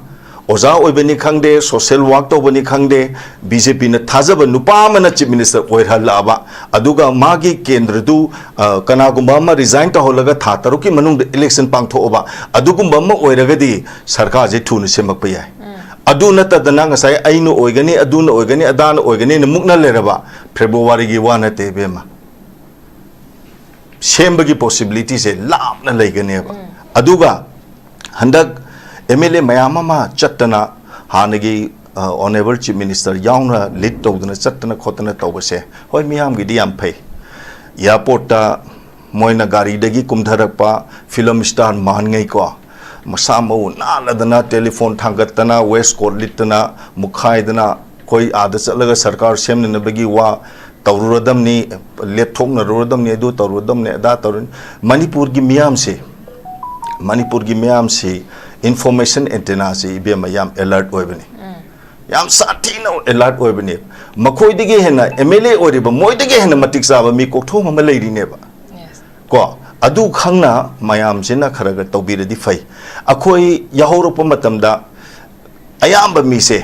ꯑꯣꯖꯥ ꯑꯣꯏꯕꯅꯤ ꯈꯪꯗꯦ, ꯁꯣꯁꯦꯜ ꯋꯥꯔꯛ ꯇꯧꯕꯅꯤ ꯈꯪꯗꯦ, ꯕꯤ ꯖꯦ ꯄꯤꯅ ꯊꯥꯖꯕ ꯅꯨꯄꯥ ꯑꯃꯅ ꯆꯤꯐ ꯃꯤꯅꯤꯁꯇꯔ ꯑꯣꯏꯍꯜꯂꯛꯑꯕ, ꯑꯗꯨꯒ ꯃꯥꯒꯤ ꯀꯦꯟꯗ꯭ꯔꯗꯨ, ꯑ, ꯀꯅꯥꯒꯨꯝꯕ ꯑꯃ ꯔꯤꯖꯥꯏꯟ ꯇꯧꯍꯜꯂꯒ ꯊꯥ ꯇꯔꯨꯛꯀꯤ ꯃꯅꯨꯡꯗ ꯏꯂꯦꯛꯁꯟ ꯄꯥꯡꯊꯣꯛꯑꯕ, ꯑꯗꯨꯒꯨꯝꯕ ꯑꯃ ꯑꯣꯏꯔꯒꯗꯤ ꯁꯔꯀꯥꯔꯁꯦ ꯊꯨꯅ ꯁꯦꯝꯃꯛꯄ ꯌꯥꯏ꯫ ꯑꯗꯨ ꯅꯠꯇꯗꯅ ꯉꯁꯥꯏ ꯑꯩꯅ ꯑꯣꯏꯒꯅꯤ, ꯑꯗꯨꯅ ꯑꯣꯏꯒꯅꯤ, ꯑꯗꯥꯅ ꯑꯣꯏꯒꯅꯤꯅ ꯃꯨꯛꯅ ꯂꯩꯔꯕ ꯐꯦꯕ꯭ꯔꯨꯋꯥꯔꯤꯒꯤ ꯋꯥ ꯅꯠꯇꯦ, ꯏꯕꯦꯝꯃ꯫ ꯁꯦꯝꯕꯒꯤ possibilityꯁꯦ ꯂꯥꯞꯅ ꯂꯩꯒꯅꯦꯕ꯫ ꯑꯗꯨꯒ ꯍꯟꯗꯛ MLA ꯃꯌꯥꯝ ꯑꯃ ꯆꯠꯇꯅ, ꯍꯥꯟꯅꯒꯤ ꯑ, Honourable Chief Minister ꯌꯥꯎꯅ lead ꯇꯧꯗꯅ ꯆꯠꯇꯅ ꯈꯣꯠꯇꯅ ꯇꯧꯕꯁꯦ, ꯍꯣꯏ, ꯃꯤꯌꯥꯝꯒꯤꯗꯤ ꯌꯥꯝ ꯐꯩ꯫ Airportꯇ ꯃꯣꯏꯅ ꯒꯥꯔꯤꯗꯒꯤ ꯀꯨꯝꯊꯔꯛꯄ film star ꯃꯥꯟꯉꯩꯀꯣ, ꯃꯁꯥ ꯃꯎ ꯅꯥꯜꯂꯗꯅ, telephone ꯊꯥꯡꯒꯠꯇꯅ, waistcoat ꯂꯤꯠꯇꯅ, ꯃꯨꯛꯈꯥꯏꯗꯅ, ꯑꯩꯈꯣꯏ ꯑꯥꯗ ꯆꯠꯂꯒ ꯁꯔꯀꯥꯔ ꯁꯦꯝꯅꯅꯕꯒꯤ ꯋꯥ ꯇꯧꯔꯨꯔꯗꯝꯅꯤ, ꯂꯦꯞꯊꯣꯛꯅꯔꯨꯔꯗꯝꯅꯤ, ꯑꯗꯨ ꯇꯧꯔꯨꯔꯗꯝꯅꯤ, ꯑꯗꯥ ꯇꯧꯔꯨꯔꯗꯝꯅꯤ꯫ ꯃꯅꯤꯄꯨꯔꯒꯤ ꯃꯤꯌꯥꯝꯁꯤ, ꯃꯅꯤꯄꯨꯔꯒꯤ ꯃꯤꯌꯥꯝꯁꯤ information antennaꯁꯤ, ꯏꯕꯦꯝꯃ, ꯌꯥꯝ alert ꯑꯣꯏꯕꯅꯤ꯫ ꯌꯥꯝ ꯁꯥꯊꯤꯅ alert ꯑꯣꯏꯕꯅꯤ꯫ ꯃꯈꯣꯏꯗꯒꯤ ꯍꯦꯟꯅ MLA ꯑꯣꯏꯔꯤꯕ, ꯃꯣꯏꯗꯒꯤ ꯍꯦꯟꯅ ꯃꯇꯤꯛ ꯆꯥꯕ ꯃꯤ ꯀꯣꯛꯊꯣꯡ ꯑꯃ ꯂꯩꯔꯤꯅꯦꯕ꯫ ꯀꯣ, ꯑꯗꯨ ꯈꯪꯅ ꯃꯌꯥꯝꯁꯤꯅ ꯈꯔ ꯈꯔ ꯇꯧꯕꯤꯔꯗꯤ ꯐꯩ꯫ ꯑꯩꯈꯣꯏ ꯌꯥꯍꯧꯔꯛꯄ ꯃꯇꯝꯗ ꯑꯌꯥꯝꯕ ꯃꯤꯁꯦ,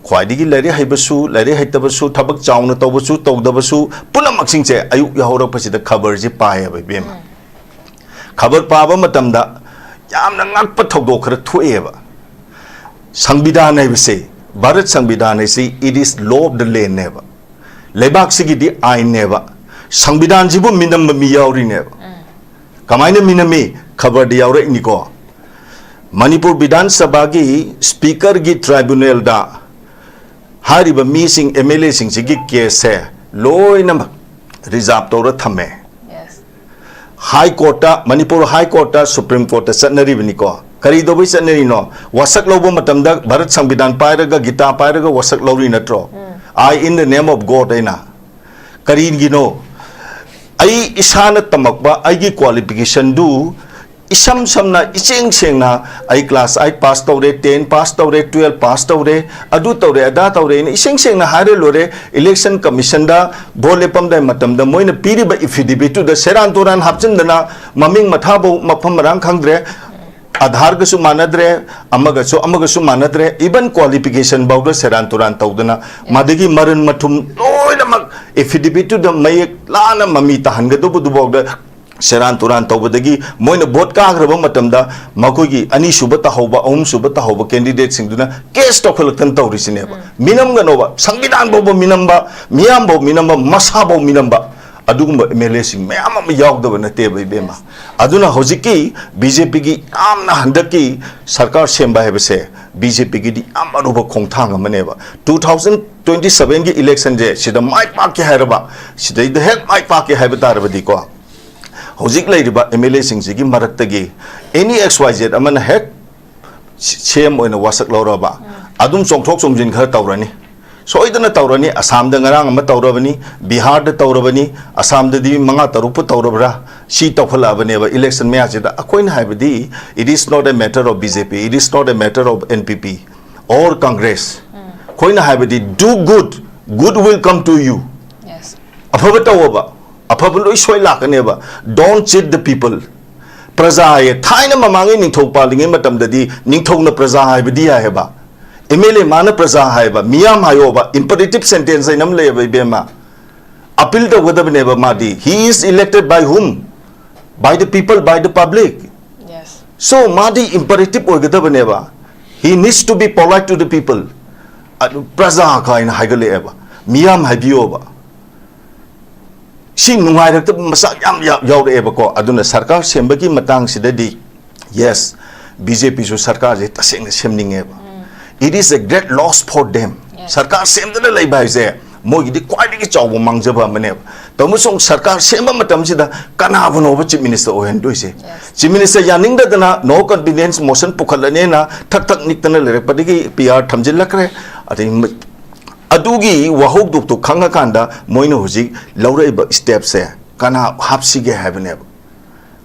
ꯈ꯭ꯋꯥꯏꯗꯒꯤ ꯂꯥꯏꯔꯤꯛ ꯍꯩꯕꯁꯨ, ꯂꯥꯏꯔꯤꯛ ꯍꯩꯇꯕꯁꯨ, ꯊꯕꯛ ꯆꯥꯎꯅ ꯇꯧꯕꯁꯨ, ꯇꯧꯗꯕꯁꯨ, ꯄꯨꯝꯅꯃꯛꯁꯤꯡꯁꯦ ꯑꯌꯨꯛ ꯌꯥꯍꯧꯔꯛꯄꯁꯤꯗ ꯈꯕꯔꯁꯤ ꯄꯥꯏꯌꯦꯕ, ꯏꯕꯦꯝꯃ꯫ ꯈꯕꯔ ꯄꯥꯕ ꯃꯇꯝꯗ ꯌꯥꯝꯅ ꯉꯛꯄ ꯊꯧꯗꯣꯛ ꯈꯔ ꯊꯣꯛꯑꯦꯕ꯫ ꯁꯪꯕꯤꯙꯥꯟ ꯍꯥꯏꯕꯁꯦ, ꯚꯥꯔꯠ ꯁꯪꯕꯤꯙꯥꯟ ꯍꯥꯏꯁꯤ, it is law of the landꯅꯦꯕ꯫ ꯂꯩꯕꯥꯛꯁꯤꯒꯤꯗꯤ ꯑꯥꯏꯟꯅꯦꯕ꯫ ꯁꯪꯕꯤꯙꯥꯟꯁꯤꯕꯨ ꯃꯤꯅꯝꯕ ꯃꯤ ꯌꯥꯎꯔꯤꯅꯦꯕ꯫ ꯀꯃꯥꯏꯅ ꯃꯤꯅꯝꯃꯤ? ꯈꯕꯔꯗ ꯌꯥꯎꯔꯛꯏꯅꯤꯀꯣ꯫ ꯃꯅꯤꯄꯨꯔ ꯕꯤꯙꯥꯟ ꯁꯚꯥꯒꯤ speakerꯒꯤ tribunalꯗ ꯍꯥꯏꯔꯤꯕ ꯃꯤꯁꯤꯡ, MLAꯁꯤꯡꯁꯤꯒꯤ caseꯁꯦ ꯂꯣꯏꯅꯃꯛ reserve ꯇꯧꯔ ꯊꯝꯃꯦ꯫ High Courtꯇ, Manipur High Courtꯇ, Supreme Courtꯇ ꯆꯠꯅꯔꯤꯕꯅꯤꯀꯣ꯫ ꯀꯔꯤ ꯇꯧꯕꯩ ꯆꯠꯅꯔꯤꯅꯣ? ꯋꯥꯁꯛ ꯂꯧꯕ ꯃꯇꯝꯗ ꯚꯥꯔꯠ ꯁꯪꯕꯤꯙꯥꯟ ꯄꯥꯏꯔꯒ, ꯒꯤꯇꯥ ꯄꯥꯏꯔꯒ ꯋꯥꯁꯛ ꯂꯧꯔꯤ ꯅꯠꯇ꯭ꯔꯣ? "I in the name of God" ꯍꯥꯏꯅ꯫ ꯀꯔꯤꯒꯤꯅꯣ? ꯑꯩ ꯏꯁꯥꯅ ꯇꯝꯃꯛꯄ ꯑꯩꯒꯤ qualificationꯗꯨ ꯏꯁꯝ ꯁꯝꯅ, ꯏꯁꯦꯡ ꯁꯦꯡꯅ, ꯑꯩ class eight pass ꯇꯧꯔꯦ, ten pass ꯇꯧꯔꯦ, twelve pass ꯇꯧꯔꯦ, ꯑꯗꯨ ꯇꯧꯔꯦ, ꯑꯗꯥ ꯇꯧꯔꯦ ꯍꯥꯏꯅ ꯏꯁꯦꯡ ꯁꯦꯡꯅ ꯍꯥꯏꯔ ꯂꯣꯏꯔꯦ꯫ Election Commissionꯗ vote ꯂꯦꯞꯄꯝꯗꯥꯏ ꯃꯇꯝꯗ ꯃꯣꯏꯅ ꯄꯤꯔꯤꯕ affidavitꯇꯨꯗ ꯁꯦꯔꯥꯟ ꯇꯨꯔꯥꯟ ꯍꯥꯞꯆꯤꯟꯗꯅ, ꯃꯃꯤꯡ ꯃꯊꯥꯐꯧ ꯃꯐꯝ ꯃꯔꯥꯡ ꯈꯪꯗ꯭ꯔꯦ, ꯑꯙꯥꯔꯒꯁꯨ ꯃꯥꯟꯅꯗ꯭ꯔꯦ, ꯑꯃꯒꯁꯨ, ꯑꯃꯒꯁꯨ ꯃꯥꯟꯅꯗ꯭ꯔꯦ, even qualification ꯐꯥꯎꯗ ꯁꯦꯔꯥꯟ ꯇꯨꯔꯥꯟ ꯇꯧꯗꯅ, ꯃꯗꯒꯤ ꯃꯔꯟ ꯃꯊꯨꯝ ꯂꯣꯏꯅꯃꯛ affidavitꯇꯨꯗ ꯃꯌꯦꯛ ꯂꯥꯅ ꯃꯃꯤ ꯇꯥꯍꯟꯒꯗꯧꯕꯗꯨꯐꯥꯎꯗ ꯁꯦꯔꯥꯟ ꯇꯨꯔꯥꯟ ꯇꯧꯕꯗꯒꯤ ꯃꯣꯏꯅ vote ꯀꯥꯈ꯭ꯔꯕ ꯃꯇꯝꯗ ꯃꯈꯣꯏꯒꯤ ꯑꯅꯤꯁꯨꯕ ꯇꯥꯍꯧꯕ, ꯑꯍꯨꯝꯁꯨꯕ ꯇꯥꯍꯧꯕ candidateꯁꯤꯡꯗꯨꯅ case ꯇꯧꯈꯠꯂꯛꯇꯅ ꯇꯧꯔꯤꯁꯤꯅꯦꯕ꯫ ꯃꯤꯅꯝꯒꯅꯣꯕ, ꯁꯪꯕꯤꯙꯥꯟ ꯐꯥꯎꯕ ꯃꯤꯅꯝꯕ, ꯃꯤꯌꯥꯝꯐꯥꯎ ꯃꯤꯅꯝꯕ, ꯃꯁꯥꯐꯥꯎ ꯃꯤꯅꯝꯕ꯫ ꯑꯗꯨꯒꯨꯝꯕ ꯑꯦꯝ ꯑꯦꯜ ꯑꯦꯁꯤꯡ ꯃꯌꯥꯝ ꯑꯃ ꯌꯥꯎꯗꯕ ꯅꯠꯇꯦꯕ, ꯏꯕꯦꯝꯃ꯫ ꯑꯗꯨꯅ ꯍꯧꯖꯤꯛꯀꯤ ꯕꯤ ꯖꯦ ꯄꯤꯒꯤ ꯌꯥꯝꯅ ꯍꯟꯗꯛꯀꯤ ꯁꯔꯀꯥꯔ ꯁꯦꯝꯕ ꯍꯥꯏꯕꯁꯦ ꯕꯤ ꯖꯦ ꯄꯤꯒꯤꯗꯤ ꯌꯥꯝ ꯑꯔꯨꯕ ꯈꯣꯡꯊꯥꯡ ꯑꯃꯅꯦꯕ꯫ Two thousand twenty sevenꯒꯤ ꯏꯂꯦꯛꯁꯟꯁꯦ ꯁꯤꯗ ꯃꯥꯏ ꯄꯥꯛꯀꯦ ꯍꯥꯏꯔꯕ, ꯁꯤꯗꯩꯗ ꯍꯦꯛ ꯃꯥꯏ ꯄꯥꯛꯀꯦ ꯍꯥꯏꯕ ꯇꯥꯔꯕꯗꯤꯀꯣ, ꯍꯧꯖꯤꯛ ꯂꯩꯔꯤꯕ ꯑꯦꯝ ꯑꯦꯜ ꯑꯦꯁꯤꯡꯁꯤꯒꯤ ꯃꯔꯛꯇꯒꯤ ꯑꯦꯅꯤ ꯑꯦꯛꯁ ꯋꯥꯏ ꯖꯦꯠ ꯑꯃꯅ ꯍꯦꯛ ꯁꯤ ꯑꯦꯝ ꯑꯣꯏꯅ ꯋꯥꯁꯛ ꯂꯧꯔꯕ, ꯑꯗꯨꯝ ꯆꯣꯡꯊꯣꯛ ꯆꯣꯡꯁꯤꯟ ꯈꯔ ꯇꯧꯔꯅꯤ, ꯁꯣꯏꯗꯅ ꯇꯧꯔꯅꯤ꯫ ꯑꯁꯥꯝꯗ ꯉꯔꯥꯡ ꯑꯃ ꯇꯧꯔꯕꯅꯤ, ꯕꯤꯍꯥꯔꯗ ꯇꯧꯔꯕꯅꯤ, ꯑꯁꯥꯝꯗꯗꯤ ꯃꯉꯥ ꯇꯔꯨꯛꯄꯨ ꯇꯧꯔꯕ꯭ꯔꯥ? ꯁꯤ ꯇꯧꯈꯠꯂꯛꯑꯕꯅꯦꯕ ꯏꯂꯦꯛꯁꯟ ꯃꯌꯥꯁꯤꯗ꯫ ꯑꯩꯈꯣꯏꯅ ꯍꯥꯏꯕꯗꯤ, it is not a matter of B J P, it is not a matter of N P P or Congress. ꯑꯩꯈꯣꯏꯅ ꯍꯥꯏꯕꯗꯤ, do good, good will come to you. Yes. ꯑꯐꯕ ꯇꯧꯑꯣꯕ, ꯑꯐꯕ ꯂꯣꯏ ꯁꯣꯏ ꯂꯥꯛꯀꯅꯦꯕ꯫ Don't cheat the people. ꯄ꯭ꯔꯖꯥ ꯍꯥꯏꯌꯦ, ꯊꯥꯏꯅ ꯃꯃꯥꯡꯉꯩ ꯅꯤꯡꯊꯧ ꯄꯥꯜꯂꯤꯉꯩ ꯃꯇꯝꯗꯗꯤ ꯅꯤꯡꯊꯧꯅ ꯄ꯭ꯔꯖꯥ ꯍꯥꯏꯕꯗꯤ ꯌꯥꯏꯑꯕ, ꯑꯦꯝ ꯑꯦꯜ ꯑꯦ ꯃꯥꯅ ꯄ꯭ꯔꯖꯥ ꯍꯥꯏꯕ, ꯃꯤꯌꯥꯝ ꯍꯥꯏꯌꯣꯕ, imperative sentence ꯍꯥꯏꯅ ꯑꯃ ꯂꯩꯌꯦꯕ, ꯏꯕꯦꯝꯃ꯫ ꯑꯄꯤꯜ ꯇꯧꯒꯗꯕꯅꯦꯕ ꯃꯥꯗꯤ, he is elected by whom? By the people, by the public. Yes. So ꯃꯥꯗꯤ imperative ꯑꯣꯏꯒꯗꯕꯅꯦꯕ, he needs to be polite to the people. ꯑꯗꯨ ꯄ꯭ꯔꯖꯥ ꯀꯥꯏꯅ ꯍꯥꯏꯒꯠꯂꯛꯑꯦꯕ, ꯃꯤꯌꯥꯝ ꯍꯥꯏꯕꯤꯌꯣꯕ꯫ ꯁꯤ ꯅꯨꯡꯉꯥꯏꯔꯛꯇꯕ ꯃꯆꯥꯛ ꯌꯥꯝ ꯌꯥꯎ- ꯌꯥꯎꯔꯛꯑꯦꯕꯀꯣ꯫ ꯑꯗꯨꯅ ꯁꯔꯀꯥꯔ ꯁꯦꯝꯕꯒꯤ ꯃꯇꯥꯡꯁꯤꯗꯗꯤ, yes, ꯕꯤ ꯖꯦ ꯄꯤꯁꯨ ꯁꯔꯀꯥꯔꯁꯦ ꯇꯁꯦꯡꯅ ꯁꯦꯝꯅꯤꯡꯉꯦꯕ꯫ It is a great loss for them. Yes. ꯁꯔꯀꯥꯔ ꯁꯦꯝꯗꯅ ꯂꯩꯕ ꯍꯥꯏꯁꯦ ꯃꯣꯏꯒꯤꯗꯤ ꯈ꯭ꯋꯥꯏꯗꯒꯤ ꯆꯥꯎꯕ ꯃꯥꯡꯖꯕ ꯑꯃꯅꯦꯕ꯫ ꯇꯧꯕꯁꯨ ꯁꯔꯀꯥꯔ ꯁꯦꯝꯕ ꯃꯇꯝꯁꯤꯗ ꯀꯅꯥꯕꯨꯅꯣꯕ ꯆꯤꯐ ꯃꯤꯅꯤꯁꯇꯔ ꯑꯣꯏꯍꯟꯗꯣꯏꯁꯦ? Yes. ꯆꯤꯐ ꯃꯤꯅꯤꯁꯇꯔ ꯌꯥꯅꯤꯡꯗꯗꯅ no confidence motion ꯄꯨꯈꯠꯂꯅꯦꯅ ꯊꯛ ꯊꯛ ꯅꯤꯛꯇꯅ ꯂꯩꯔꯛꯄꯗꯒꯤ ꯄꯤ ꯑꯥꯔ ꯊꯝꯖꯤꯜꯂꯛꯈ꯭ꯔꯦ꯫ ꯑꯗꯩ ꯃ- ꯑꯗꯨꯒꯤ ꯋꯥꯍꯧꯗꯣꯛꯇꯣ ꯈꯪꯉꯀꯥꯟꯗ ꯃꯣꯏꯅ ꯍꯧꯖꯤꯛ ꯂꯧꯔꯛꯏꯕ ꯁ꯭ꯇꯦꯞꯁꯦ ꯀꯅꯥ ꯍꯥꯞꯁꯤꯒꯦ ꯍꯥꯏꯕꯅꯦꯕ꯫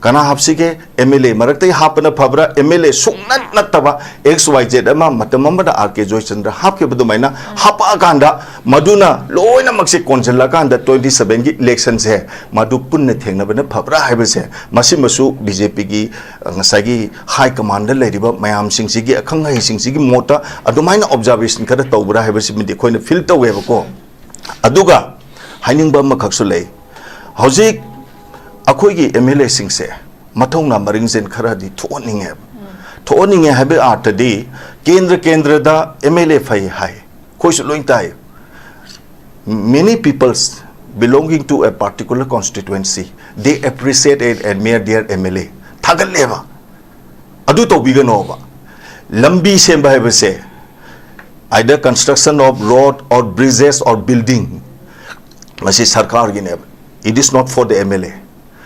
ꯀꯅꯥ ꯍꯥꯞꯁꯤꯒꯦ? ꯑꯦꯝ ꯑꯦꯜ ꯑꯦ ꯃꯔꯛꯇꯒꯤ ꯍꯥꯞꯄꯅ ꯐꯕ꯭ꯔꯥ? ꯑꯦꯝ ꯑꯦꯜ ꯑꯦ ꯁꯨꯡꯅꯠ ꯅꯠꯇꯕ ꯑꯦꯛꯁ ꯋꯥꯏ ꯖꯦꯠ ꯑꯃ ꯃꯇꯝ ꯑꯃꯗ ꯑꯥꯔ ꯀꯦ ꯖꯣꯏꯆꯟꯗ꯭ꯔ ꯍꯥꯞꯈꯤꯕ ꯑꯗꯨꯃꯥꯏꯅ ꯍꯥꯞꯄꯛꯑꯀꯥꯟꯗ ꯃꯗꯨꯅ ꯂꯣꯏꯅꯃꯛꯁꯦ ꯀꯣꯟꯁꯤꯜꯂꯀꯥꯟꯗ twenty sevenꯒꯤ ꯏꯂꯦꯛꯁꯟꯁꯦ ꯃꯗꯨ ꯄꯨꯟꯅ ꯊꯦꯡꯅꯕꯅ ꯐꯕ꯭ꯔꯥ ꯍꯥꯏꯕꯁꯦ, ꯃꯁꯤꯃꯁꯨ ꯕꯤ ꯖꯦ ꯄꯤꯒꯤ ꯉꯁꯥꯏꯒꯤ ꯍꯥꯏ ꯀꯃꯥꯟꯗ ꯂꯩꯔꯤꯕ ꯃꯌꯥꯝꯁꯤꯡꯁꯤꯒꯤ, ꯑꯈꯪ ꯑꯍꯩꯁꯤꯡꯁꯤꯒꯤ ꯃꯣꯠꯇ ꯑꯗꯨꯃꯥꯏꯅ ꯑꯣꯕꯖꯥꯔꯕꯦꯁꯟ ꯈꯔ ꯇꯧꯕ꯭ꯔꯥ ꯍꯥꯏꯕꯁꯤꯃꯗꯤ ꯑꯩꯈꯣꯏꯅ ꯐꯤꯜ ꯇꯧꯋꯦꯕꯀꯣ꯫ ꯑꯗꯨꯒ ꯍꯥꯏꯅꯤꯡꯕ ꯑꯃꯈꯛꯁꯨ ꯂꯩ, ꯍꯧꯖꯤꯛ ꯑꯩꯈꯣꯏꯒꯤ ꯑꯦꯝ ꯑꯦꯜ ꯑꯦꯁꯤꯡꯁꯦ ꯃꯊꯧꯅꯥ ꯃꯔꯤꯡꯖꯦꯜ ꯈꯔꯗꯤ ꯊꯣꯛꯍꯟꯅꯤꯡꯉꯦꯕ꯫ ꯊꯣꯛꯍꯟꯅꯤꯡꯉꯦ ꯍꯥꯏꯕꯒꯤ ꯑꯥꯔꯊꯗꯤ, ꯀꯦꯟꯗ꯭ꯔ ꯀꯦꯟꯗ꯭ꯔꯗ ꯑꯦꯝ ꯑꯦꯜ ꯑꯦ ꯐꯩ ꯍꯥꯏ, ꯑꯩꯈꯣꯏꯁꯨ ꯂꯣꯏ ꯇꯥꯏ꯫ Many people's belonging to a particular constituency, they appreciate and admire their M L A. ꯊꯥꯒꯠꯂꯦꯕ꯫ ꯑꯗꯨ ꯇꯧꯕꯤꯒꯅꯣꯕ꯫ ꯂꯝꯕꯤ ꯁꯦꯝꯕ ꯍꯥꯏꯕꯁꯦ, either construction of road or bridges or building, ꯃꯁꯤ ꯁꯔꯀꯥꯔꯒꯤꯅꯦꯕ꯫ It is not for the M L A.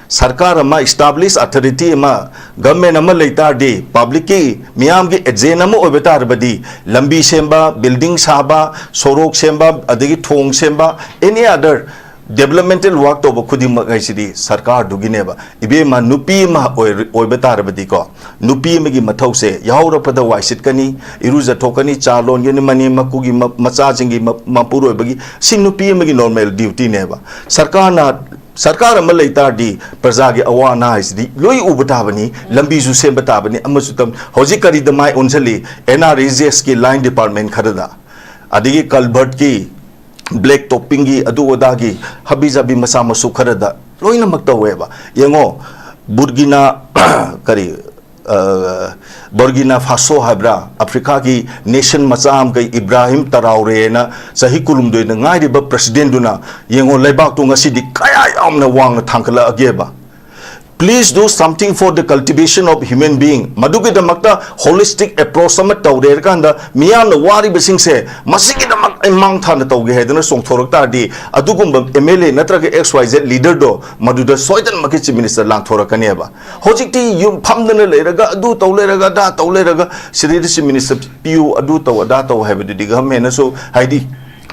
ꯁꯔꯀꯥꯔ ꯑꯃ, established authority ꯑꯃ, government ꯑꯃ ꯂꯩ ꯇꯥꯔꯗꯤ, publicꯀꯤ, ꯃꯤꯌꯥꯝꯒꯤ agent ꯑꯃ ꯑꯣꯏꯕ ꯇꯥꯔꯕꯗꯤ, ꯂꯝꯕꯤ ꯁꯦꯝꯕ, building ꯁꯥꯕ, ꯁꯣꯔꯣꯛ ꯁꯦꯝꯕ, ꯑꯗꯒꯤ ꯊꯣꯡ ꯁꯦꯝꯕ, any other developmental work ꯇꯧꯕ ꯈꯨꯗꯤꯡꯃꯛ ꯍꯥꯏꯁꯤꯗꯤ ꯁꯔꯀꯥꯔꯗꯨꯒꯤꯅꯦꯕ꯫ ꯏꯕꯦꯝꯃ, ꯅꯨꯄꯤ ꯑꯃ ꯑꯣꯏ-, ꯑꯣꯏꯕ ꯇꯥꯔꯕꯗꯤꯀꯣ, ꯅꯨꯄꯤ ꯑꯃꯒꯤ ꯃꯊꯧꯁꯦ, ꯌꯥꯍꯧꯔꯛꯄꯗ ꯋꯥꯏ ꯁꯤꯠꯀꯅꯤ, ꯏꯔꯨꯖꯊꯣꯛꯀꯅꯤ, ꯆꯥ ꯂꯣꯟꯒꯅꯤ, ꯃꯅꯦꯝ ꯃꯀꯨꯒꯤ ꯃ-, ꯃꯆꯥꯁꯤꯡꯒꯤ ꯃ-, ꯃꯄꯨꯔꯣꯏꯕꯒꯤ, ꯁꯤ ꯅꯨꯄꯤ ꯑꯃꯒꯤ normal dutyꯅꯦꯕ꯫ ꯁꯔꯀꯥꯔꯅ, ꯁꯔꯀꯥꯔ ꯑꯃ ꯂꯩ ꯇꯥꯔꯗꯤ ꯄ꯭ꯔꯖꯥꯒꯤ ꯑꯋꯥ ꯑꯅꯥ ꯍꯥꯏꯁꯤꯗꯤ ꯂꯣꯏ ꯎꯕ ꯇꯥꯕꯅꯤ, ꯂꯝꯕꯤꯁꯨ ꯁꯦꯝꯕ ꯇꯥꯕꯅꯤ, ꯑꯃꯁꯨ ꯇꯝ-, ꯍꯧꯖꯤꯛ ꯀꯔꯤꯗ ꯃꯥꯏ ꯑꯣꯟꯁꯤꯜꯂꯤ? N R E G Sꯀꯤ line department ꯈꯔꯗ, ꯑꯗꯒꯤ culvertꯀꯤ, black toppingꯒꯤ, ꯑꯗꯨ ꯑꯗꯥꯒꯤ ꯍꯥꯕꯤ ꯖꯥꯕꯤ ꯃꯆꯥ ꯃꯁꯨ ꯈꯔꯗ ꯂꯣꯏꯅꯃꯛ ꯇꯧꯋꯦꯕ꯫ ꯌꯦꯡꯉꯣ, ꯕꯨꯔꯒꯤꯅꯥ, ꯀꯔꯤ, ꯑ, ꯕꯔꯒꯤꯅꯥ ꯐꯥꯁꯣ ꯍꯥꯏꯕ꯭ꯔꯥ, ꯑꯐ꯭ꯔꯤꯀꯥꯒꯤ nation ꯃꯆꯥ ꯑꯃꯈꯩ, ꯏꯕ꯭ꯔꯥꯍꯤꯝ ꯇꯔꯥꯎꯔꯦꯅ, ꯆꯍꯤ ꯀꯨꯟꯍꯨꯝꯗꯣꯏꯗ ꯉꯥꯏꯔꯤꯕ presidentꯗꯨꯅ, ꯌꯦꯡꯉꯣ, ꯂꯩꯕꯥꯛꯇꯣ ꯉꯁꯤꯗꯤ ꯀꯌꯥ ꯌꯥꯝꯅ ꯋꯥꯡꯅ ꯊꯥꯡꯒꯠꯂꯛꯑꯒꯦꯕ꯫ Please do something for the cultivation of human being. ꯃꯗꯨꯒꯤꯗꯃꯛꯇ holistic approach ꯑꯃ ꯇꯧꯔꯦ ꯍꯥꯏꯔꯀꯥꯟꯗ, ꯃꯤꯌꯥꯝꯅ ꯋꯥꯔꯤꯕꯁꯤꯡꯁꯦ ꯃꯁꯤꯒꯤꯗꯃꯛ ꯑꯩ ꯃꯥꯡ ꯊꯥꯅ ꯇꯧꯒꯦ ꯍꯥꯏꯗꯅ ꯆꯣꯡꯊꯣꯔꯛ ꯇꯥꯔꯗꯤ, ꯑꯗꯨꯒꯨꯝꯕ M L A ꯅꯠꯇ꯭ꯔꯒ X Y Z leaderꯗꯣ ꯃꯗꯨꯗ ꯁꯣꯏꯗꯅꯃꯛꯀꯤ chief minister ꯂꯥꯟꯊꯣꯔꯛꯀꯅꯦꯕ꯫ ꯍꯧꯖꯤꯛꯇꯤ ꯌꯨꯝ ꯐꯝꯗꯅ ꯂꯩꯔꯒ, ꯑꯗꯨ ꯇꯧ ꯂꯩꯔꯒ, ꯑꯗꯥ ꯇꯧ ꯂꯩꯔꯒ, ꯁꯤꯗꯩꯗ chief minister ꯄꯤꯌꯨ, ꯑꯗꯨ ꯇꯧ, ꯑꯗꯥ ꯇꯧ ꯍꯥꯏꯕꯗꯨꯗꯤ governmentꯅꯁꯨ, ꯍꯥꯏꯗꯤ,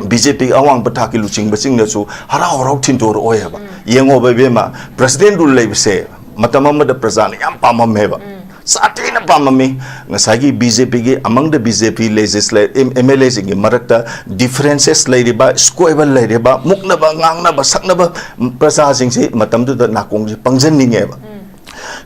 B J P ꯑꯋꯥꯡꯕ ꯊꯥꯛꯀꯤ ꯂꯨꯆꯤꯡꯕꯁꯤꯡꯅꯁꯨ ꯍꯔꯥꯎ ꯍꯔꯥꯎ ꯊꯤꯟꯗꯣꯔꯛꯑꯣꯏ ꯍꯥꯏꯕ꯫ ꯌꯦꯡꯉꯣꯕ ꯏꯕꯦꯝꯃ, president rule ꯂꯩꯕꯁꯦ ꯃꯇꯝ ꯑꯃꯗ ꯄ꯭ꯔꯖꯥꯅ ꯌꯥꯝ ꯄꯥꯝꯃꯝꯃꯦꯕ꯫ ꯁꯥꯊꯤꯅ ꯄꯥꯝꯃꯝꯃꯤ꯫ ꯉꯁꯥꯏꯒꯤ B J P ꯒꯤ, among the BJ P legisla-, M-, M L Aꯁꯤꯡꯒꯤ ꯃꯔꯛꯇ differences ꯂꯩꯔꯤꯕ, squabble ꯂꯩꯔꯤꯕ, ꯃꯨꯛꯅꯕ, ꯉꯥꯡꯅꯕ, ꯁꯛꯅꯕ, ꯄ꯭ꯔꯖꯥꯁꯤꯡꯁꯤ ꯃꯇꯝꯗꯨꯗ ꯅꯥꯀꯣꯡꯁꯤ ꯄꯪꯖꯟꯅꯤꯡꯉꯦꯕ꯫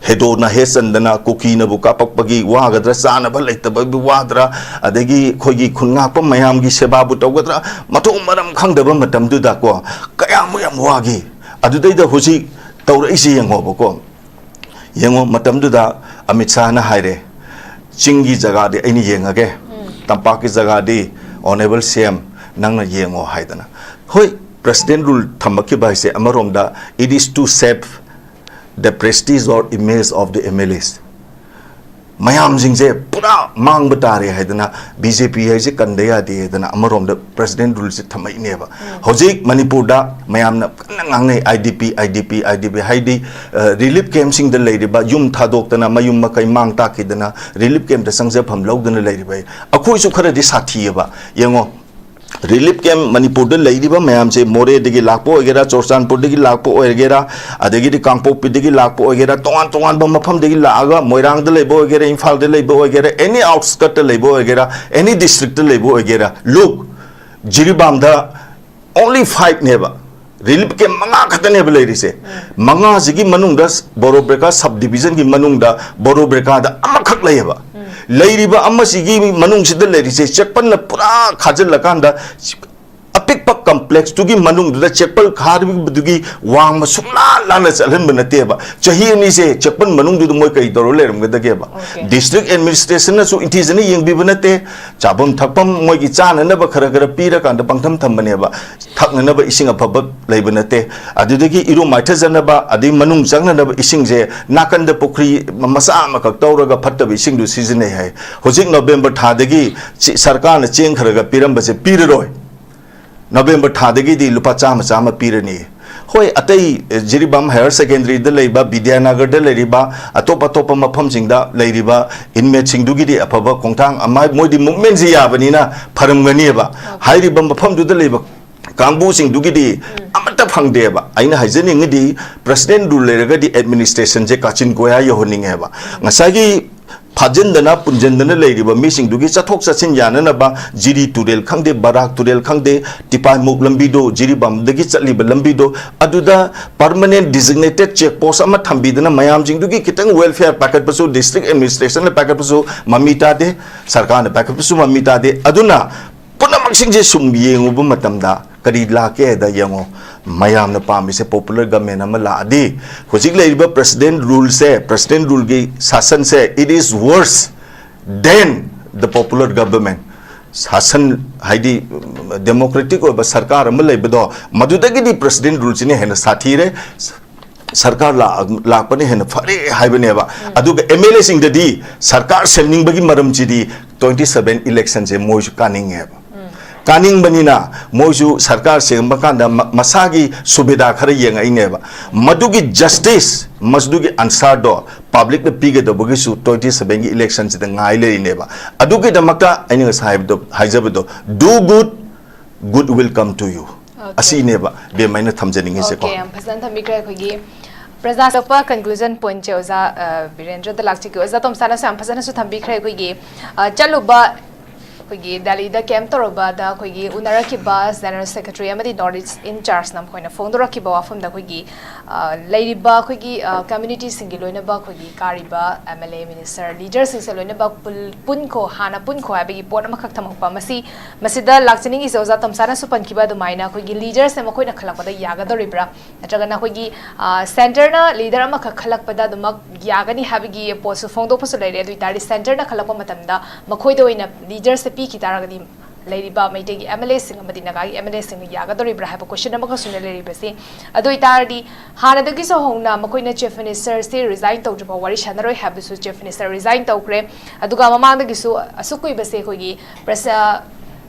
ꯍꯦꯗꯣꯅ ꯍꯦ ꯆꯟꯗꯅ, ꯀꯨꯀꯤꯅꯕꯨ ꯀꯥꯞꯄꯛꯄꯒꯤ ꯋꯥꯒꯗ꯭ꯔꯥ, ꯆꯥꯅꯕ ꯂꯩꯇꯕꯒꯤ ꯋꯥꯗ꯭ꯔꯥ, ꯑꯗꯒꯤ ꯑꯩꯈꯣꯏꯒꯤ ꯈꯨꯟ ꯉꯥꯛꯄ ꯃꯌꯥꯝꯒꯤ ꯁꯦꯕꯥꯕꯨ ꯇꯧꯒꯗ꯭ꯔꯥ, ꯃꯊꯣꯡ ꯃꯔꯝ ꯈꯪꯗꯕ ꯃꯇꯝꯗꯨꯗꯀꯣ, ꯀꯌꯥꯃꯨꯛ ꯌꯥꯝ ꯋꯥꯒꯤ꯫ ꯑꯗꯨꯗꯩꯗ ꯍꯧꯖꯤꯛ ꯇꯧꯔꯛꯏꯁꯤ ꯌꯦꯡꯉꯣꯕꯀꯣ꯫ ꯌꯦꯡꯉꯣ, ꯃꯇꯝꯗꯨꯗ ꯑꯃꯤꯠ ꯁꯥꯍꯅ ꯍꯥꯏꯔꯦ, "ꯆꯤꯡꯒꯤ ꯖꯒꯥꯗꯤ ꯑꯩꯅ ꯌꯦꯡꯉꯒꯦ, ꯇꯝꯄꯥꯛꯀꯤ ꯖꯒꯥꯗꯤ Honourable C M ꯅꯪꯅ ꯌꯦꯡꯉꯣ" ꯍꯥꯏꯗꯅ꯫ ꯍꯣꯏ, President Rule ꯊꯝꯃꯛꯈꯤꯕ ꯍꯥꯏꯁꯦ ꯑꯃꯔꯣꯝꯗ it is to save the prestige or image of the M L As. ꯃꯌꯥꯝꯁꯤꯡꯁꯦ ꯄꯨꯔꯥ ꯃꯥꯡꯕ ꯇꯥꯔꯦ ꯍꯥꯏꯗꯅ ꯕꯤ ꯖꯦ ꯄꯤ ꯍꯥꯏꯁꯦ ꯀꯟꯗ ꯌꯥꯗꯦ ꯍꯥꯏꯗꯅ ꯑꯃꯔꯣꯝꯗ President Ruleꯁꯦ ꯊꯝꯃꯛꯏꯅꯦꯕ꯫ ꯍꯧꯖꯤꯛ ꯃꯅꯤꯄꯨꯔꯗ ꯃꯌꯥꯝꯅ ꯀꯟꯅ ꯉꯥꯡꯅꯩ, I D P, I D P, I D ꯄꯤ, ꯍꯥꯏꯗꯤ, ꯑ, relief campꯁꯤꯡꯗ ꯂꯩꯔꯤꯕ, ꯌꯨꯝ ꯊꯥꯗꯣꯛꯇꯅ, ꯃꯌꯨꯝ ꯃꯀꯩ ꯃꯥꯡ ꯇꯥꯛꯈꯤꯗꯅ, relief campꯇ ꯆꯪꯖꯐꯝ ꯂꯧꯗꯅ ꯂꯩꯔꯤꯕ ꯑꯩꯈꯣꯏꯁꯨ ꯈꯔꯗꯤ ꯁꯥꯊꯤꯑꯕ꯫ ꯌꯦꯡꯉꯣ, relief camp ꯃꯅꯤꯄꯨꯔꯗ ꯂꯩꯔꯤꯕ ꯃꯌꯥꯝꯁꯦ, ꯃꯣꯔꯦꯗꯒꯤ ꯂꯥꯛꯄ ꯑꯣꯏꯒꯦꯔꯥ, ꯆꯨꯔꯆꯥꯟꯄꯨꯔꯗꯒꯤ ꯂꯥꯛꯄ ꯑꯣꯏꯒꯦꯔꯥ, ꯑꯗꯒꯤꯗꯤ ꯀꯥꯡꯄꯣꯛꯄꯤꯗꯒꯤ ꯂꯥꯛꯄ ꯑꯣꯏꯒꯦꯔꯥ, ꯇꯣꯉꯥꯟ ꯇꯣꯉꯥꯟꯕ ꯃꯐꯝꯗꯒꯤ ꯂꯥꯛꯑꯒ, ꯃꯣꯏꯔꯥꯡꯗ ꯂꯩꯕ ꯑꯣꯏꯒꯦꯔꯥ, ꯏꯝꯐꯥꯜꯗ ꯂꯩꯕ ꯑꯣꯏꯒꯦꯔꯥ, any outskirtꯇ ꯂꯩꯕ ꯑꯣꯏꯒꯦꯔꯥ, any districtꯇ ꯂꯩꯕ ꯑꯣꯏꯒꯦꯔꯥ, look, ꯖꯤꯔꯤꯕꯥꯝꯗ only fiveꯅꯦꯕ, relief camp ꯃꯉꯥ ꯈꯛꯇꯅꯦꯕ ꯂꯩꯔꯤꯁꯦ꯫ ꯃꯉꯥꯁꯤꯒꯤ ꯃꯅꯨꯡꯗ ꯕꯣꯔꯣꯕ꯭ꯔꯦꯀꯥ subdivisionꯒꯤ ꯃꯅꯨꯡꯗ ꯕꯣꯔꯣꯕ꯭ꯔꯦꯀꯥꯗ ꯑꯃꯈꯛ ꯂꯩꯌꯦꯕ꯫ ꯂꯩꯔꯤꯕ ꯑꯃꯁꯤꯒꯤ ꯃꯅꯨꯡꯁꯤꯗ ꯂꯩꯔꯤꯁꯦ ꯆꯦꯛꯄꯟꯅ ꯄꯨꯔꯥ ꯈꯥꯖꯤꯜꯂꯀꯥꯟꯗ ꯑꯄꯤꯛꯄ complexꯇꯨꯒꯤ ꯃꯅꯨꯡꯗꯨꯗ ꯆꯦꯛꯄꯜ ꯈꯥꯔꯤꯕꯗꯨꯒꯤ ꯋꯥꯡꯃ ꯁꯨꯡꯂꯥ ꯂꯥꯟꯅ ꯆꯠꯍꯟꯕ ꯅꯠꯇꯦꯕ꯫ ꯆꯍꯤ ꯑꯅꯤꯁꯦ ꯆꯦꯛꯄꯟ ꯃꯅꯨꯡꯗꯨꯗ ꯃꯣꯏ ꯀꯔꯤ ꯇꯧꯔ ꯂꯩꯔꯝꯒꯗꯒꯦꯕ? Okay. District administrationꯅꯁꯨ ꯏꯟꯊꯤꯖꯅ ꯌꯦꯡꯕꯤꯕ ꯅꯠꯇꯦ꯫ ꯆꯥꯐꯝ ꯊꯛꯐꯝ ꯃꯣꯏꯒꯤ ꯆꯥꯅꯅꯕ ꯈꯔ ꯈꯔ ꯄꯤꯔꯀꯥꯟꯗ ꯄꯪꯊꯝ ꯊꯝꯕꯅꯦꯕ꯫ ꯊꯛꯅꯅꯕ ꯏꯁꯤꯡ ꯑꯐꯕ ꯂꯩꯕ ꯅꯠꯇꯦ꯫ ꯑꯗꯨꯗꯒꯤ ꯏꯔꯨ ꯃꯥꯏꯊꯖꯅꯕ ꯑꯗꯩ ꯃꯅꯨꯡ ꯆꯪꯅꯅꯕ ꯏꯁꯤꯡꯁꯦ ꯅꯥꯀꯟꯗ ꯄꯨꯈ꯭ꯔꯤ ꯃꯆꯥ ꯑꯃꯈꯛ ꯇꯧꯔꯒ ꯐꯠꯇꯕ ꯏꯁꯤꯡꯗꯨ ꯁꯤꯖꯤꯟꯅꯩ ꯍꯥꯏ꯫ ꯍꯧꯖꯤꯛ ꯅꯣꯕꯦꯝꯕꯔ ꯊꯥꯗꯒꯤ ꯁꯤ-, ꯁꯔꯀꯥꯔꯅ ꯆꯦꯡ ꯈꯔ ꯈꯔ ꯄꯤꯔꯝꯕꯁꯦ ꯄꯤꯔꯔꯣꯏ꯫ ꯅꯣꯕꯦꯝꯕꯔ ꯊꯥꯗꯒꯤꯗꯤ ꯂꯨꯄꯥ ꯆꯥꯝꯃ ꯆꯥꯝꯃ ꯄꯤꯔꯅꯤ꯫ ꯍꯣꯏ, ꯑꯇꯩ, ꯑꯦ, ꯖꯤꯔꯤꯕꯥꯝ Higher Secondary ꯗ ꯂꯩꯕ, ꯕꯤꯗ꯭ꯌꯥꯅꯒꯔꯗ ꯂꯩꯔꯤꯕ, ꯑꯇꯣꯞ ꯑꯇꯣꯞꯄ ꯃꯐꯝꯁꯤꯡꯗ ꯂꯩꯔꯤꯕ inmateꯁꯤꯡꯗꯨꯒꯤꯗꯤ ꯑꯐꯕ ꯈꯣꯡꯊꯥꯡ ꯑꯃ, ꯃꯣꯏꯗꯤ movementꯁꯤ ꯌꯥꯕꯅꯤꯅ ꯐꯔꯝꯒꯅꯤꯕ꯫ ꯍꯥꯏꯔꯤꯕ ꯃꯐꯝꯗꯨꯗ ꯂꯩꯕ ꯀꯥꯡꯕꯨꯁꯤꯡꯗꯨꯒꯤꯗꯤ ꯑꯃꯠꯇ ꯐꯪꯗꯦꯕ꯫ ꯑꯩꯅ ꯍꯥꯏꯖꯅꯤꯡꯉꯤꯗꯤ, President Rule ꯂꯩꯔꯒꯗꯤ administrationꯁꯦ ꯀꯥꯆꯤꯟ ꯀꯣꯌꯥ ꯌꯧꯍꯟꯅꯤꯡꯉꯦꯕ꯫ ꯉꯁꯥꯏꯒꯤ ꯐꯥꯖꯤꯟꯗꯅ ꯄꯨꯟꯖꯟꯗꯅ ꯂꯩꯔꯤꯕ ꯃꯤꯁꯤꯡꯗꯨꯒꯤ ꯆꯠꯊꯣꯛ ꯆꯠꯁꯤꯟ ꯌꯥꯅꯅꯕ ꯖꯤꯔꯤ ꯇꯨꯔꯦꯜ ꯈꯪꯗꯦ, ꯕꯔꯥꯛ ꯇꯨꯔꯦꯜ ꯈꯪꯗꯦ, ꯇꯤꯄꯥꯏꯃꯨꯛ ꯂꯝꯕꯤꯗꯣ, ꯖꯤꯔꯤꯕꯥꯝꯗꯒꯤ ꯆꯠꯂꯤꯕ ꯂꯝꯕꯤꯗꯣ, ꯑꯗꯨꯗ permanent designated check post ꯑꯃ ꯊꯝꯕꯤꯗꯅ ꯃꯌꯥꯝꯁꯤꯡꯗꯨꯒꯤ ꯈꯤꯇꯪ welfare ꯄꯥꯏꯈꯠꯄꯁꯨ, district administrationꯅ ꯄꯥꯏꯈꯠꯄꯁꯨ ꯃꯃꯤ ꯇꯥꯗꯦ, ꯁꯔꯀꯥꯔꯅ ꯄꯥꯏꯈꯠꯄꯁꯨ ꯃꯃꯤ ꯇꯥꯗꯦ꯫ ꯑꯗꯨꯅ ꯄꯨꯝꯅꯃꯛꯁꯤꯡꯁꯦ ꯁꯨꯝ ꯌꯦꯡꯉꯨꯕ ꯃꯇꯝꯗ ꯀꯔꯤ ꯂꯥꯛꯀꯦ ꯍꯥꯏꯗ ꯌꯦꯡꯉꯣ, ꯃꯌꯥꯝꯅ ꯄꯥꯝꯃꯤꯁꯦ popular government ꯑꯃ ꯂꯥꯛꯑꯗꯤ, ꯍꯧꯖꯤꯛ ꯂꯩꯔꯤꯕ President Ruleꯁꯦ, President Ruleꯒꯤ ꯁꯥꯁꯟꯁꯦ, it is worse than the popular government꯫ ꯁꯥꯁꯟ, ꯍꯥꯏꯗꯤ ꯗꯦꯃꯣꯀ꯭ꯔꯦꯇꯤꯛ ꯑꯣꯏꯕ ꯁꯔꯀꯥꯔ ꯑꯃ ꯂꯩꯕꯗꯣ, ꯃꯗꯨꯗꯒꯤꯗꯤ ꯄ꯭ꯔꯁꯤꯗꯦꯟ ꯔꯨꯜꯁꯤꯅ ꯍꯦꯟꯅ ꯁꯥꯊꯤꯔꯦ, ꯁꯔꯀꯥꯔ ꯂꯥꯛ-, ꯂꯥꯛꯄꯅ ꯍꯦꯟꯅ ꯐꯔꯦ ꯍꯥꯏꯕꯅꯦꯕ꯫ ꯑꯗꯨꯒ ꯑꯦꯝ ꯑꯦꯜ ꯑꯦꯁꯤꯡꯗꯗꯤ ꯁꯔꯀꯥꯔ ꯁꯦꯝꯅꯤꯡꯕꯒꯤ ꯃꯔꯝꯁꯤꯗꯤ ꯇ꯭ꯋꯦꯟꯇꯤ ꯁꯚꯦꯟ ꯏꯂꯦꯛꯁꯟꯁꯦ ꯃꯣꯏꯁꯨ ꯀꯥꯅꯤꯡꯉꯦꯕ꯫ ꯀꯥꯅꯤꯡꯕꯅꯤꯅ ꯃꯣꯏꯁꯨ ꯁꯔꯀꯥꯔ ꯁꯦꯝꯕ ꯀꯥꯟꯗ ꯃ-, ꯃꯁꯥꯒꯤ ꯁꯨꯕꯤꯗꯥ ꯈꯔ ꯌꯦꯡꯉꯛꯏꯅꯦꯕ꯫ ꯃꯗꯨꯒꯤ ꯖꯁꯇꯤꯁ, ꯃꯗꯨꯒꯤ ꯑꯟꯁꯥꯔꯗꯣ ꯄꯕ꯭ꯂꯤꯛꯅ ꯄꯤꯒꯗꯧꯕꯒꯤꯁꯨ ꯇ꯭ꯋꯦꯟꯇꯤ ꯁꯚꯦꯟꯒꯤ ꯏꯂꯦꯛꯁꯟꯁꯤꯗ ꯉꯥꯏ ꯂꯩꯔꯤꯅꯦꯕ꯫ ꯑꯗꯨꯒꯤꯗꯃꯛꯇ ꯑꯩꯅ ꯉꯁꯥꯏ ꯍꯥꯏꯕꯗꯣ, ꯍꯥꯏꯖꯕꯗꯣ, "Do good, good will come to you"꯫ Okay. ꯑꯁꯤꯅꯦꯕ ꯕꯦꯝ ꯑꯩꯅ ꯊꯝꯖꯅꯤꯡꯉꯤꯁꯦꯀꯣ꯫ ꯑꯣꯀꯦ, ꯌꯥꯝ ꯐꯖꯅ ꯊꯝꯕꯤꯈ꯭ꯔꯦ꯫ ꯑꯩꯈꯣꯏꯒꯤ ꯄ꯭ꯔꯖꯥ ꯁꯛꯄ ꯀꯟꯀ꯭ꯂꯨꯖꯟ ꯄꯣꯏꯟꯠꯁꯦ ꯑꯣꯖꯥ, ꯑ, ꯕꯤꯔꯦꯟꯗ꯭ꯔꯗ ꯂꯥꯛꯆꯒꯦ꯫ ꯑꯣꯖꯥ ꯇꯣꯝꯁꯥꯅꯁꯨ ꯌꯥꯝ ꯐꯖꯅꯁꯨ ꯊꯝꯕꯤꯈ꯭ꯔꯦ꯫ ꯑꯩꯈꯣꯏꯒꯤ, ꯑ, ꯆꯠꯂꯨꯕ, ꯑꯩꯈꯣꯏꯒꯤ ꯗꯦꯜꯂꯤꯗ ꯀꯦꯝꯞ ꯇꯧꯔꯨꯕꯗ ꯑꯩꯈꯣꯏꯒꯤ ꯎꯅꯔꯛꯈꯤꯕ ꯖꯦꯅꯔꯦꯜ ꯁꯦꯀ꯭ꯔꯦꯇꯔꯤ ꯑꯃꯗꯤ ꯅꯣꯔꯠ ꯏꯁ ꯏꯟ ꯆꯥꯔꯖꯅ ꯃꯈꯣꯏꯅ ꯐꯣꯡꯗꯣꯔꯛꯈꯤꯕ ꯋꯥꯐꯝꯗ ꯑꯩꯈꯣꯏꯒꯤ, ꯑ, ꯂꯩꯔꯤꯕ ꯑꯩꯈꯣꯏꯒꯤ, ꯑ, ꯀꯝꯃ꯭ꯌꯨꯅꯤꯇꯤꯁꯤꯡꯒꯤ ꯂꯣꯏꯅꯃꯛ ꯑꯩꯈꯣꯏꯒꯤ ꯀꯥꯔꯤꯕ ꯑꯦꯝ ꯑꯦꯜ ꯑꯦ, ꯃꯤꯅꯤꯁꯇꯔ, ꯂꯤꯗꯔꯁꯤꯡꯁꯦ ꯂꯣꯏꯅꯃꯛ ꯄꯨꯜ-, ꯄꯨꯟꯈꯣ, ꯍꯥꯟꯅ ꯄꯨꯟꯈꯣ ꯍꯥꯏꯕꯒꯤ ꯄꯣꯠ ꯑꯃꯈꯛ ꯊꯝꯃꯛꯄ꯫ ꯃꯁꯤ, ꯃꯁꯤꯗ ꯂꯥꯛꯆꯅꯤꯡꯉꯤꯁꯦ ꯑꯣꯖꯥ ꯇꯣꯝꯁꯥꯅꯁꯨ ꯄꯟꯈꯤꯕ ꯑꯗꯨꯃꯥꯏꯅ ꯑꯩꯈꯣꯏꯒꯤ ꯂꯤꯗꯔꯁꯦ ꯃꯈꯣꯏꯅ ꯈꯜꯂꯛꯄꯗ ꯌꯥꯒꯗꯧꯔꯤꯕ꯭ꯔꯥ? ꯅꯠꯇ꯭ꯔꯒꯅ ꯑꯩꯈꯣꯏꯒꯤ, ꯑ, ꯁꯦꯟꯇꯔꯅ ꯂꯤꯗꯔ ꯑꯃꯈꯛ ꯈꯜꯂꯛꯄꯗ ꯑꯗꯨꯃꯛ ꯌꯥꯒꯅꯤ ꯍꯥꯏꯕꯒꯤ ꯄꯣꯠꯁꯨ ꯐꯣꯡꯗꯣꯛꯄꯁꯨ ꯂꯩꯔꯦ꯫ ꯑꯗꯨ ꯑꯣꯏꯇꯥꯔꯗꯤ ꯁꯦꯟꯇꯔꯅ ꯈꯜꯂꯛꯄ ꯃꯇꯝꯗ ꯃꯈꯣꯏꯗ ꯑꯣꯏꯅ ꯂꯤꯗꯔꯁꯦ ꯄꯤꯈꯤ ꯇꯥꯔꯒꯗꯤ ꯂꯩꯔꯤꯕ ꯃꯩꯇꯩꯒꯤ ꯑꯦꯝ ꯑꯦꯜ ꯑꯦꯁꯤꯡ ꯑꯃꯗꯤ ꯅꯥꯒꯥꯒꯤ ꯑꯦꯝ ꯑꯦꯜ ꯑꯦꯁꯤꯡꯅ ꯌꯥꯒꯗꯧꯔꯤꯕ꯭ꯔꯥ ꯍꯥꯏꯕ ꯀꯣꯏꯁꯟ ꯑꯃꯈꯛꯁꯨ ꯂꯩꯔꯤꯕꯁꯤ꯫ ꯑꯗꯨ ꯑꯣꯏꯇꯥꯔꯗꯤ ꯍꯥꯟꯅꯗꯒꯤꯁꯨ ꯍꯧꯅ ꯃꯈꯣꯏꯅ ꯆꯤꯐ ꯃꯤꯅꯤꯁꯇꯔꯁꯤ ꯔꯤꯖꯥꯏꯟ ꯇꯧꯗ꯭ꯔꯤꯐꯥꯎ ꯋꯥꯔꯤ ꯁꯥꯟꯅꯔꯣꯏ ꯍꯥꯏꯕꯁꯨ ꯆꯤꯐ ꯃꯤꯅꯤꯁꯇꯔ ꯔꯤꯖꯥꯏꯟ ꯇꯧꯈ꯭ꯔꯦ꯫ ꯑꯗꯨꯒ ꯃꯃꯥꯡꯗꯒꯤꯁꯨ ꯑꯁꯨꯛ ꯀꯨꯏꯕꯁꯦ ꯑꯩꯈꯣꯏꯒꯤ ꯄ꯭ꯔꯁ-,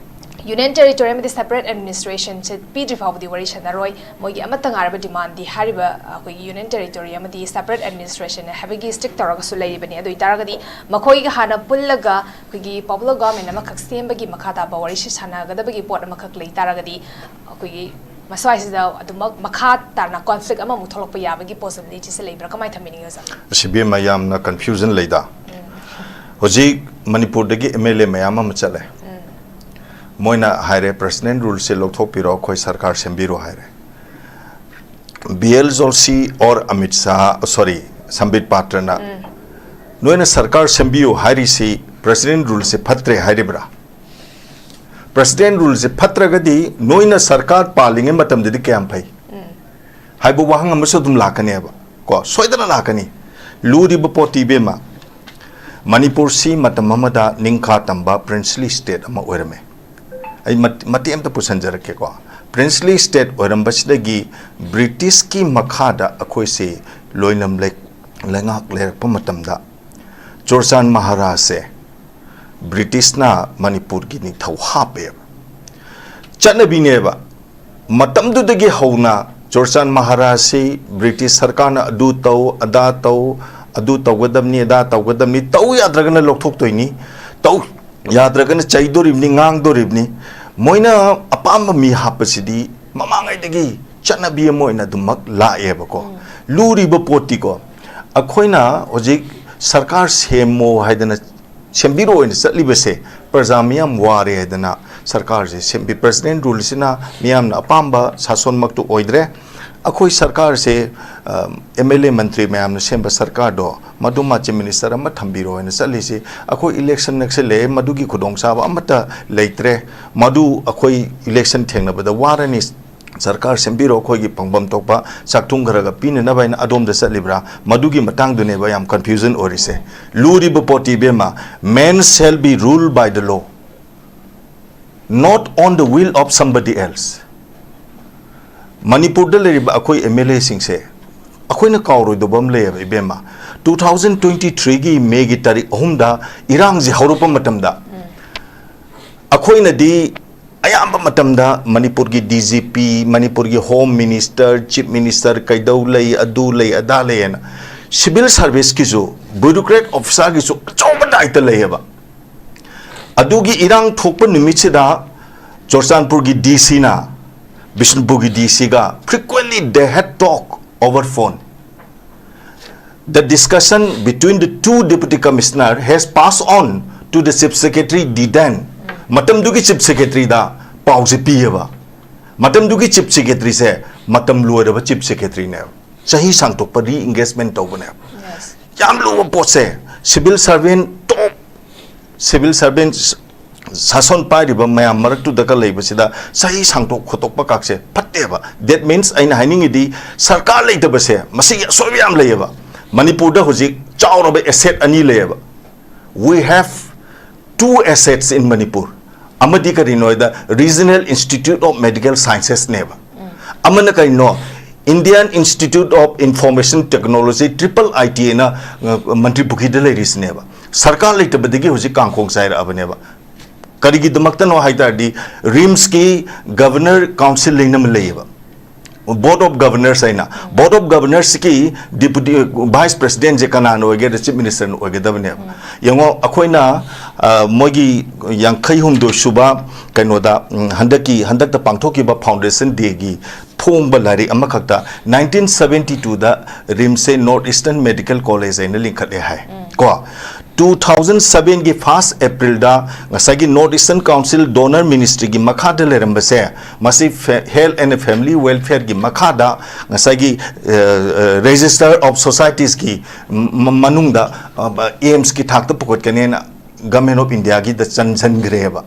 ꯌꯨꯅꯤꯌꯟ ꯇꯦꯔꯤꯇꯣꯔꯤ ꯑꯃꯗꯤ ꯁꯦꯄꯔꯦꯠ ꯑꯦꯗꯃꯤꯅꯤꯁꯇ꯭ꯔꯦꯁꯟꯁꯦ ꯄꯤꯗ꯭ꯔꯤ ꯐꯥꯎꯕꯗꯤ ꯋꯥꯔꯤ ꯁꯥꯟꯅꯔꯣꯏ꯫ ꯃꯣꯏꯒꯤ ꯑꯃꯠꯇ ꯉꯥꯏꯔꯕ ꯗꯤꯃꯥꯟꯗꯤ ꯍꯥꯏꯔꯤꯕ ꯑꯩꯈꯣꯏꯒꯤ ꯌꯨꯅꯤꯌꯟ ꯇꯦꯔꯤꯇꯣꯔꯤ ꯑꯃꯗꯤ ꯁꯦꯄꯔꯦꯠ ꯑꯦꯗꯃꯤꯅꯤꯁꯇ꯭ꯔꯦꯁꯟ ꯍꯥꯏꯕꯒꯤ ꯁ꯭ꯇꯤꯛ ꯇꯧꯔꯒꯁꯨ ꯂꯩꯔꯤꯕꯅꯤ꯫ ꯑꯗꯨ ꯑꯣꯏꯇꯥꯔꯒꯗꯤ ꯃꯈꯣꯏꯒ ꯍꯥꯟꯅ ꯄꯨꯜꯂꯒ ꯑꯩꯈꯣꯏꯒꯤ ꯄꯣꯄꯨꯂꯔ ꯒꯣꯚꯔꯟꯃꯦꯟ ꯑꯃꯈꯛ ꯁꯦꯝꯕꯒꯤ ꯃꯈꯥ ꯇꯥꯕ ꯋꯥꯔꯤꯁꯤ ꯁꯥꯟꯅꯒꯗꯕꯒꯤ ꯄꯣꯠ ꯑꯃꯈꯛ ꯂꯩ ꯇꯥꯔꯒꯗꯤ ꯑꯩꯈꯣꯏꯒꯤ ꯃꯁ꯭ꯋꯥꯏꯁꯤꯗ ꯑꯗꯨꯃꯛ ꯃꯈꯥ ꯇꯥꯅ ꯀꯣꯟꯐ꯭ꯂꯤꯛ ꯑꯃꯃꯨꯛ ꯊꯣꯛꯂꯛꯄ ꯌꯥꯕꯒꯤ ꯄꯣꯁꯤꯕꯤꯂꯤꯇꯤꯁꯦ ꯂꯩꯕ꯭ꯔꯥ? ꯀꯃꯥꯏꯅ ꯊꯝꯕꯤꯅꯤꯡꯉꯤ ꯑꯣꯖꯥ? ꯑꯁꯤ ꯕꯦꯝꯃ ꯌꯥꯝꯅ ꯀꯟꯐ꯭ꯌꯨꯖꯟ ꯂꯩꯗ꯫ ꯍꯧꯖꯤꯛ ꯃꯅꯤꯄꯨꯔꯗꯒꯤ ꯑꯦꯝ ꯑꯦꯜ ꯑꯦ ꯃꯌꯥꯝ ꯑꯃ ꯆꯠꯂꯦ꯫ ꯃꯣꯏꯅ ꯍꯥꯏꯔꯦ, "ꯄ꯭ꯔꯁꯤꯗꯦꯟ ꯔꯨꯜꯁꯦ ꯂꯧꯊꯣꯛꯄꯤꯔꯣ, ꯑꯩꯈꯣꯏ ꯁꯔꯀꯥꯔ ꯁꯦꯝꯕꯤꯔꯣ" ꯍꯥꯏꯔꯦ꯫ ꯕꯤ ꯑꯦꯜ ꯖꯣꯜꯁꯤ ꯑꯣꯔ ꯑꯃꯤꯠ ꯁꯥꯍ, ꯁꯣꯔꯤ, ꯁꯝꯕꯤꯠ ꯄꯥꯇ꯭ꯔꯅ, "ꯅꯣꯏꯅ ꯁꯔꯀꯥꯔ ꯁꯦꯝꯕꯤꯌꯨ ꯍꯥꯏꯔꯤꯁꯤ ꯄ꯭ꯔꯁꯤꯗꯦꯟ ꯔꯨꯜꯁꯦ ꯐꯠꯇ꯭ꯔꯦ ꯍꯥꯏꯔꯤꯕ꯭ꯔꯥ? ꯄ꯭ꯔꯁꯤꯗꯦꯟ ꯔꯨꯜꯁꯦ ꯐꯠꯇ꯭ꯔꯒꯗꯤ ꯅꯣꯏꯅ ꯁꯔꯀꯥꯔ ꯄꯥꯜꯂꯤꯉꯩ ꯃꯇꯝꯗꯗꯤ ꯀꯌꯥꯝ ꯐꯩ?" ꯍꯥꯏꯕ ꯋꯥꯍꯪ ꯑꯃꯁꯨ ꯑꯗꯨꯝ ꯂꯥꯛꯀꯅꯦꯕ, ꯀꯣ, ꯁꯣꯏꯗꯅ ꯂꯥꯛꯀꯅꯤ꯫ ꯂꯨꯔꯤꯕ ꯄꯣꯠꯇꯤ, ꯏꯕꯦꯝꯃ, ꯃꯅꯤꯄꯨꯔꯁꯤ ꯃꯇꯝ ꯑꯃꯗ ꯅꯤꯡꯈꯥ ꯇꯝꯕ princely state ꯑꯃ ꯑꯣꯏꯔꯝꯃꯦ꯫ ꯑꯩ ꯃꯠ-, ꯃꯇꯦꯛ ꯑꯃꯇ ꯄꯨꯁꯟꯖꯔꯛꯀꯦꯀꯣ꯫ Princely state ꯑꯣꯏꯔꯝꯕꯁꯤꯗꯒꯤ ꯕ꯭ꯔꯤꯇꯤꯁꯀꯤ ꯃꯈꯥꯗ ꯑꯩꯈꯣꯏꯁꯤ ꯂꯣꯏꯂꯝ ꯂꯩ-, ꯂꯩꯉꯥꯛ ꯂꯩꯔꯛꯄ ꯃꯇꯝꯗ ꯆꯨꯔꯆꯥꯟ ꯃꯍꯥꯔꯥꯖꯁꯦ ꯕ꯭ꯔꯤꯇꯤꯁꯅ ꯃꯅꯤꯄꯨꯔꯒꯤ ꯅꯤꯡꯊꯧ ꯍꯥꯞꯄꯦꯕ꯫ ꯆꯠꯅꯕꯤꯅꯦꯕ꯫ ꯃꯇꯝꯗꯨꯗꯒꯤ ꯍꯧꯅ ꯆꯨꯔꯆꯥꯟ ꯃꯍꯥꯔꯥꯖꯁꯤ ꯕ꯭ꯔꯤꯇꯤꯁ ꯁꯔꯀꯥꯔꯅ ꯑꯗꯨ ꯇꯧ, ꯑꯗꯥ ꯇꯧ, ꯑꯗꯨ ꯇꯧꯒꯗꯕꯅꯤ, ꯑꯗꯥ ꯇꯧꯒꯗꯕꯅꯤ, ꯇꯧ ꯌꯥꯗ꯭ꯔꯒꯅ ꯂꯧꯊꯣꯛꯇꯣꯏꯅꯤ, ꯇꯧ ꯌꯥꯗ꯭ꯔꯒꯅ ꯆꯩꯗꯣꯔꯤꯕꯅꯤ, ꯉꯥꯡꯗꯣꯔꯤꯕꯅꯤ꯫ ꯃꯣꯏꯅ ꯑꯄꯥꯝꯕ ꯃꯤ ꯍꯥꯞꯄꯁꯤꯗꯤ ꯃꯃꯥꯡꯉꯩꯗꯒꯤ ꯆꯠꯅꯕꯤ ꯑꯃ ꯑꯣꯏꯅ ꯑꯗꯨꯃꯛ ꯂꯥꯛꯑꯦꯕꯀꯣ꯫ ꯎꯝ꯫ ꯂꯨꯔꯤꯕ ꯄꯣꯠꯇꯤꯀꯣ, ꯑꯩꯈꯣꯏꯅ ꯍꯧꯖꯤꯛ ꯁꯔꯀꯥꯔ ꯁꯦꯝꯃꯣ ꯍꯥꯏꯗꯅ, ꯁꯦꯝꯕꯤꯔꯣ ꯍꯥꯏꯅ ꯆꯠꯂꯤꯕꯁꯦ, ꯄ꯭ꯔꯖꯥ ꯃꯤꯌꯥꯝ ꯋꯥꯔꯦ ꯍꯥꯏꯗꯅ ꯁꯔꯀꯥꯔꯁꯦ ꯁꯦꯝꯕꯤ, president ruleꯁꯤꯅ ꯃꯤꯌꯥꯝꯅ ꯑꯄꯥꯝꯕ ꯁꯥꯁꯣꯟꯃꯛꯇꯨ ꯑꯣꯏꯗ꯭ꯔꯦ꯫ ꯑꯩꯈꯣꯏ ꯁꯔꯀꯥꯔꯁꯦ, ꯑ, MLA ꯃꯟꯇ꯭ꯔꯤ ꯃꯌꯥꯝꯅ ꯁꯦꯝꯕ ꯁꯔꯀꯥꯔꯗꯣ, ꯃꯗꯨꯃ chief minister ꯑꯃ ꯊꯝꯕꯤꯔꯣ ꯍꯥꯏꯅ ꯆꯠꯂꯤꯁꯤ꯫ ꯑꯩꯈꯣꯏ election ꯅꯛꯁꯤꯜꯂꯛꯑꯦ, ꯃꯗꯨꯒꯤ ꯈꯨꯗꯣꯡꯆꯥꯕ ꯑꯃꯠꯇ ꯂꯩꯇ꯭ꯔꯦ꯫ ꯃꯗꯨ ꯑꯩꯈꯣꯏ election ꯊꯦꯡꯅꯕꯗ ꯋꯥꯔꯅꯤ꯫ ꯁꯔꯀꯥꯔ ꯁꯦꯝꯕꯤꯔꯣ, ꯑꯩꯈꯣꯏꯒꯤ ꯐꯪꯐꯝ ꯊꯣꯛꯄ ꯆꯥꯛꯊꯨꯡ ꯈꯔꯒ ꯄꯤꯅꯅꯕ ꯍꯥꯏꯅ ꯑꯗꯣꯝꯗ ꯆꯠꯂꯤꯕ꯭ꯔꯥ? ꯃꯗꯨꯒꯤ ꯃꯇꯥꯡꯗꯨꯅꯦꯕ ꯌꯥꯝ confusion ꯑꯣꯏꯔꯤꯁꯦ꯫ ꯂꯨꯔꯤꯕ ꯄꯣꯠꯇꯤ, ꯏꯕꯦꯝꯃ, man shall be ruled by the law, not on the will of somebody else. ꯃꯅꯤꯄꯨꯔꯗ ꯂꯩꯔꯤꯕ ꯑꯩꯈꯣꯏ MLAꯁꯤꯡꯁꯦ ꯑꯩꯈꯣꯏꯅ ꯀꯥꯎꯔꯣꯏꯗꯕ ꯑꯃ ꯂꯩꯌꯦꯕ, ꯏꯕꯦꯝꯃ꯫ Two thousand twenty threeꯒꯤ ꯃꯦꯒꯤ ꯇꯥꯔꯤꯛ ꯑꯍꯨꯝꯗ ꯏꯔꯥꯡꯁꯦ ꯍꯧꯔꯛꯄ ꯃꯇꯝꯗ, ꯑꯩꯈꯣꯏꯅꯗꯤ ꯑꯌꯥꯝꯕ ꯃꯇꯝꯗ ꯃꯅꯤꯄꯨꯔꯒꯤ DGP, ꯃꯅꯤꯄꯨꯔꯒꯤ Home Minister, Chief Minister ꯀꯩꯗꯧ ꯂꯩ, ꯑꯗꯨ ꯂꯩ, ꯑꯗꯥ ꯂꯩ ꯍꯥꯏꯅ civil serviceꯀꯤꯁꯨ, bureaucrat officerꯒꯤꯁꯨ ꯑꯆꯧꯕ ꯗꯥꯏꯇ ꯂꯩꯌꯦꯕ꯫ ꯑꯗꯨꯒꯤ ꯏꯔꯥꯡ ꯊꯣꯛꯄ ꯅꯨꯃꯤꯠꯁꯤꯗ ꯆꯨꯔꯆꯥꯟꯄꯨꯔꯒꯤ DCꯅ ꯕꯤꯁꯅꯨꯄꯨꯔꯒꯤ DCꯒ frequently they had talk over phone. The discussion between the two deputy commissioner has passed on to the chief secretary Diden. ꯃꯇꯝꯗꯨꯒꯤ chief secretaryꯗ ꯄꯥꯎꯁꯦ ꯄꯤꯌꯦꯕ꯫ ꯃꯇꯝꯗꯨꯒꯤ chief secretaryꯁꯦ ꯃꯇꯝ ꯂꯣꯏꯔꯕ chief secretaryꯅꯦꯕ꯫ ꯆꯍꯤ ꯁꯥꯡꯇꯣꯛꯄ, re-engagement ꯇꯧꯕꯅꯦꯕ꯫ Yes. ꯌꯥꯝ ꯂꯨꯕ ꯄꯣꯠꯁꯦ꯫ Civil servant, top civil servant, ꯁꯥꯁꯣꯟ ꯄꯥꯏꯔꯤꯕ ꯃꯌꯥꯝ ꯃꯔꯛꯇꯨꯗꯒ ꯂꯩꯕꯁꯤꯗ ꯆꯍꯤ ꯁꯥꯡꯇꯣꯛ ꯈꯣꯠꯇꯣꯛꯄ ꯀꯥꯛꯁꯦ ꯐꯠꯇꯦꯕ꯫ That means ꯑꯩꯅ ꯍꯥꯏꯅꯤꯡꯉꯤꯗꯤ ꯁꯔꯀꯥꯔ ꯂꯩꯇꯕꯁꯦ ꯃꯁꯤꯒꯤ ꯑꯁꯣꯏꯕ ꯌꯥꯝ ꯂꯩꯌꯦꯕ꯫ ꯃꯅꯤꯄꯨꯔꯗ ꯍꯧꯖꯤꯛ ꯆꯥꯎꯔꯕ asset ꯑꯅꯤ ꯂꯩꯌꯦꯕ꯫ We have two assets in Manipur. ꯑꯃꯗꯤ ꯀꯔꯤꯅꯣ ꯍꯥꯏꯗ Regional Institute of Medical Sciences ꯅꯦꯕ꯫ ꯑꯃꯅ ꯀꯔꯤꯅꯣ? Indian Institute of Information Technology, triple I T ꯅ, ꯑ, ꯃꯟꯇ꯭ꯔꯤ ꯄꯨꯈ꯭ꯔꯤꯗ ꯂꯩꯔꯤꯁꯤꯅꯦꯕ꯫ ꯁꯔꯀꯥꯔ ꯂꯩꯇꯕꯗꯒꯤ ꯍꯧꯖꯤꯛ ꯀꯥꯡꯈꯣꯡ ꯆꯥꯏꯔꯛꯑꯕꯅꯦꯕ꯫ ꯀꯔꯤꯒꯤꯗꯃꯛꯇꯅꯣ ꯍꯥꯏ ꯇꯥꯔꯗꯤ, ꯔꯤꯝꯁꯀꯤ Governor Council ꯍꯥꯏꯅ ꯑꯃ ꯂꯩꯌꯦꯕ, Board of Governors ꯍꯥꯏꯅ꯫ Board of Governorsꯀꯤ Deputy Vice Presidentꯁꯦ ꯀꯅꯥꯅ ꯑꯣꯏꯒꯦꯗ? Chief Ministerꯅ ꯑꯣꯏꯒꯗꯕꯅꯦꯕ꯫ ꯌꯦꯡꯉꯣ, ꯑꯩꯈꯣꯏꯅ, ꯑ, ꯃꯣꯏꯒꯤ ꯌꯥꯡꯈꯩ ꯍꯨꯝꯗꯣꯏ ꯁꯨꯕ ꯀꯩꯅꯣꯗ, ꯎꯝ, ꯍꯟꯗꯛꯀꯤ, ꯍꯟꯗꯛꯇ ꯄꯥꯡꯊꯣꯛꯈꯤꯕ Foundation Dayꯒꯤ ꯐꯣꯡꯕ ꯂꯥꯏꯔꯤꯛ ꯑꯃꯈꯛꯇ, nineteen seventy twoꯗ ꯔꯤꯝꯁꯁꯦ North Eastern Medical College ꯍꯥꯏꯅ ꯂꯤꯡꯈꯠꯂꯦ ꯍꯥꯏ꯫ ꯀꯣ, two thousand sevenꯒꯤ first Aprilꯗ ꯉꯁꯥꯏꯒꯤ North Eastern Council Donor Ministryꯒꯤ ꯃꯈꯥꯗ ꯂꯩꯔꯝꯕꯁꯦ, ꯃꯁꯤ ꯐꯦ-, Health and Family Welfareꯒꯤ ꯃꯈꯥꯗ ꯉꯁꯥꯏꯒꯤ, ꯑ, ꯑ, Register of Societiesꯀꯤ ꯃ-, ꯃꯅꯨꯡꯗ, ꯑ, ꯑꯦꯝꯁꯀꯤ ꯊꯥꯛꯇ ꯄꯨꯈꯠꯀꯅꯦꯅ Government of Indiaꯒꯤꯗ ꯆꯟꯁꯤꯟꯈ꯭ꯔꯦꯕ꯫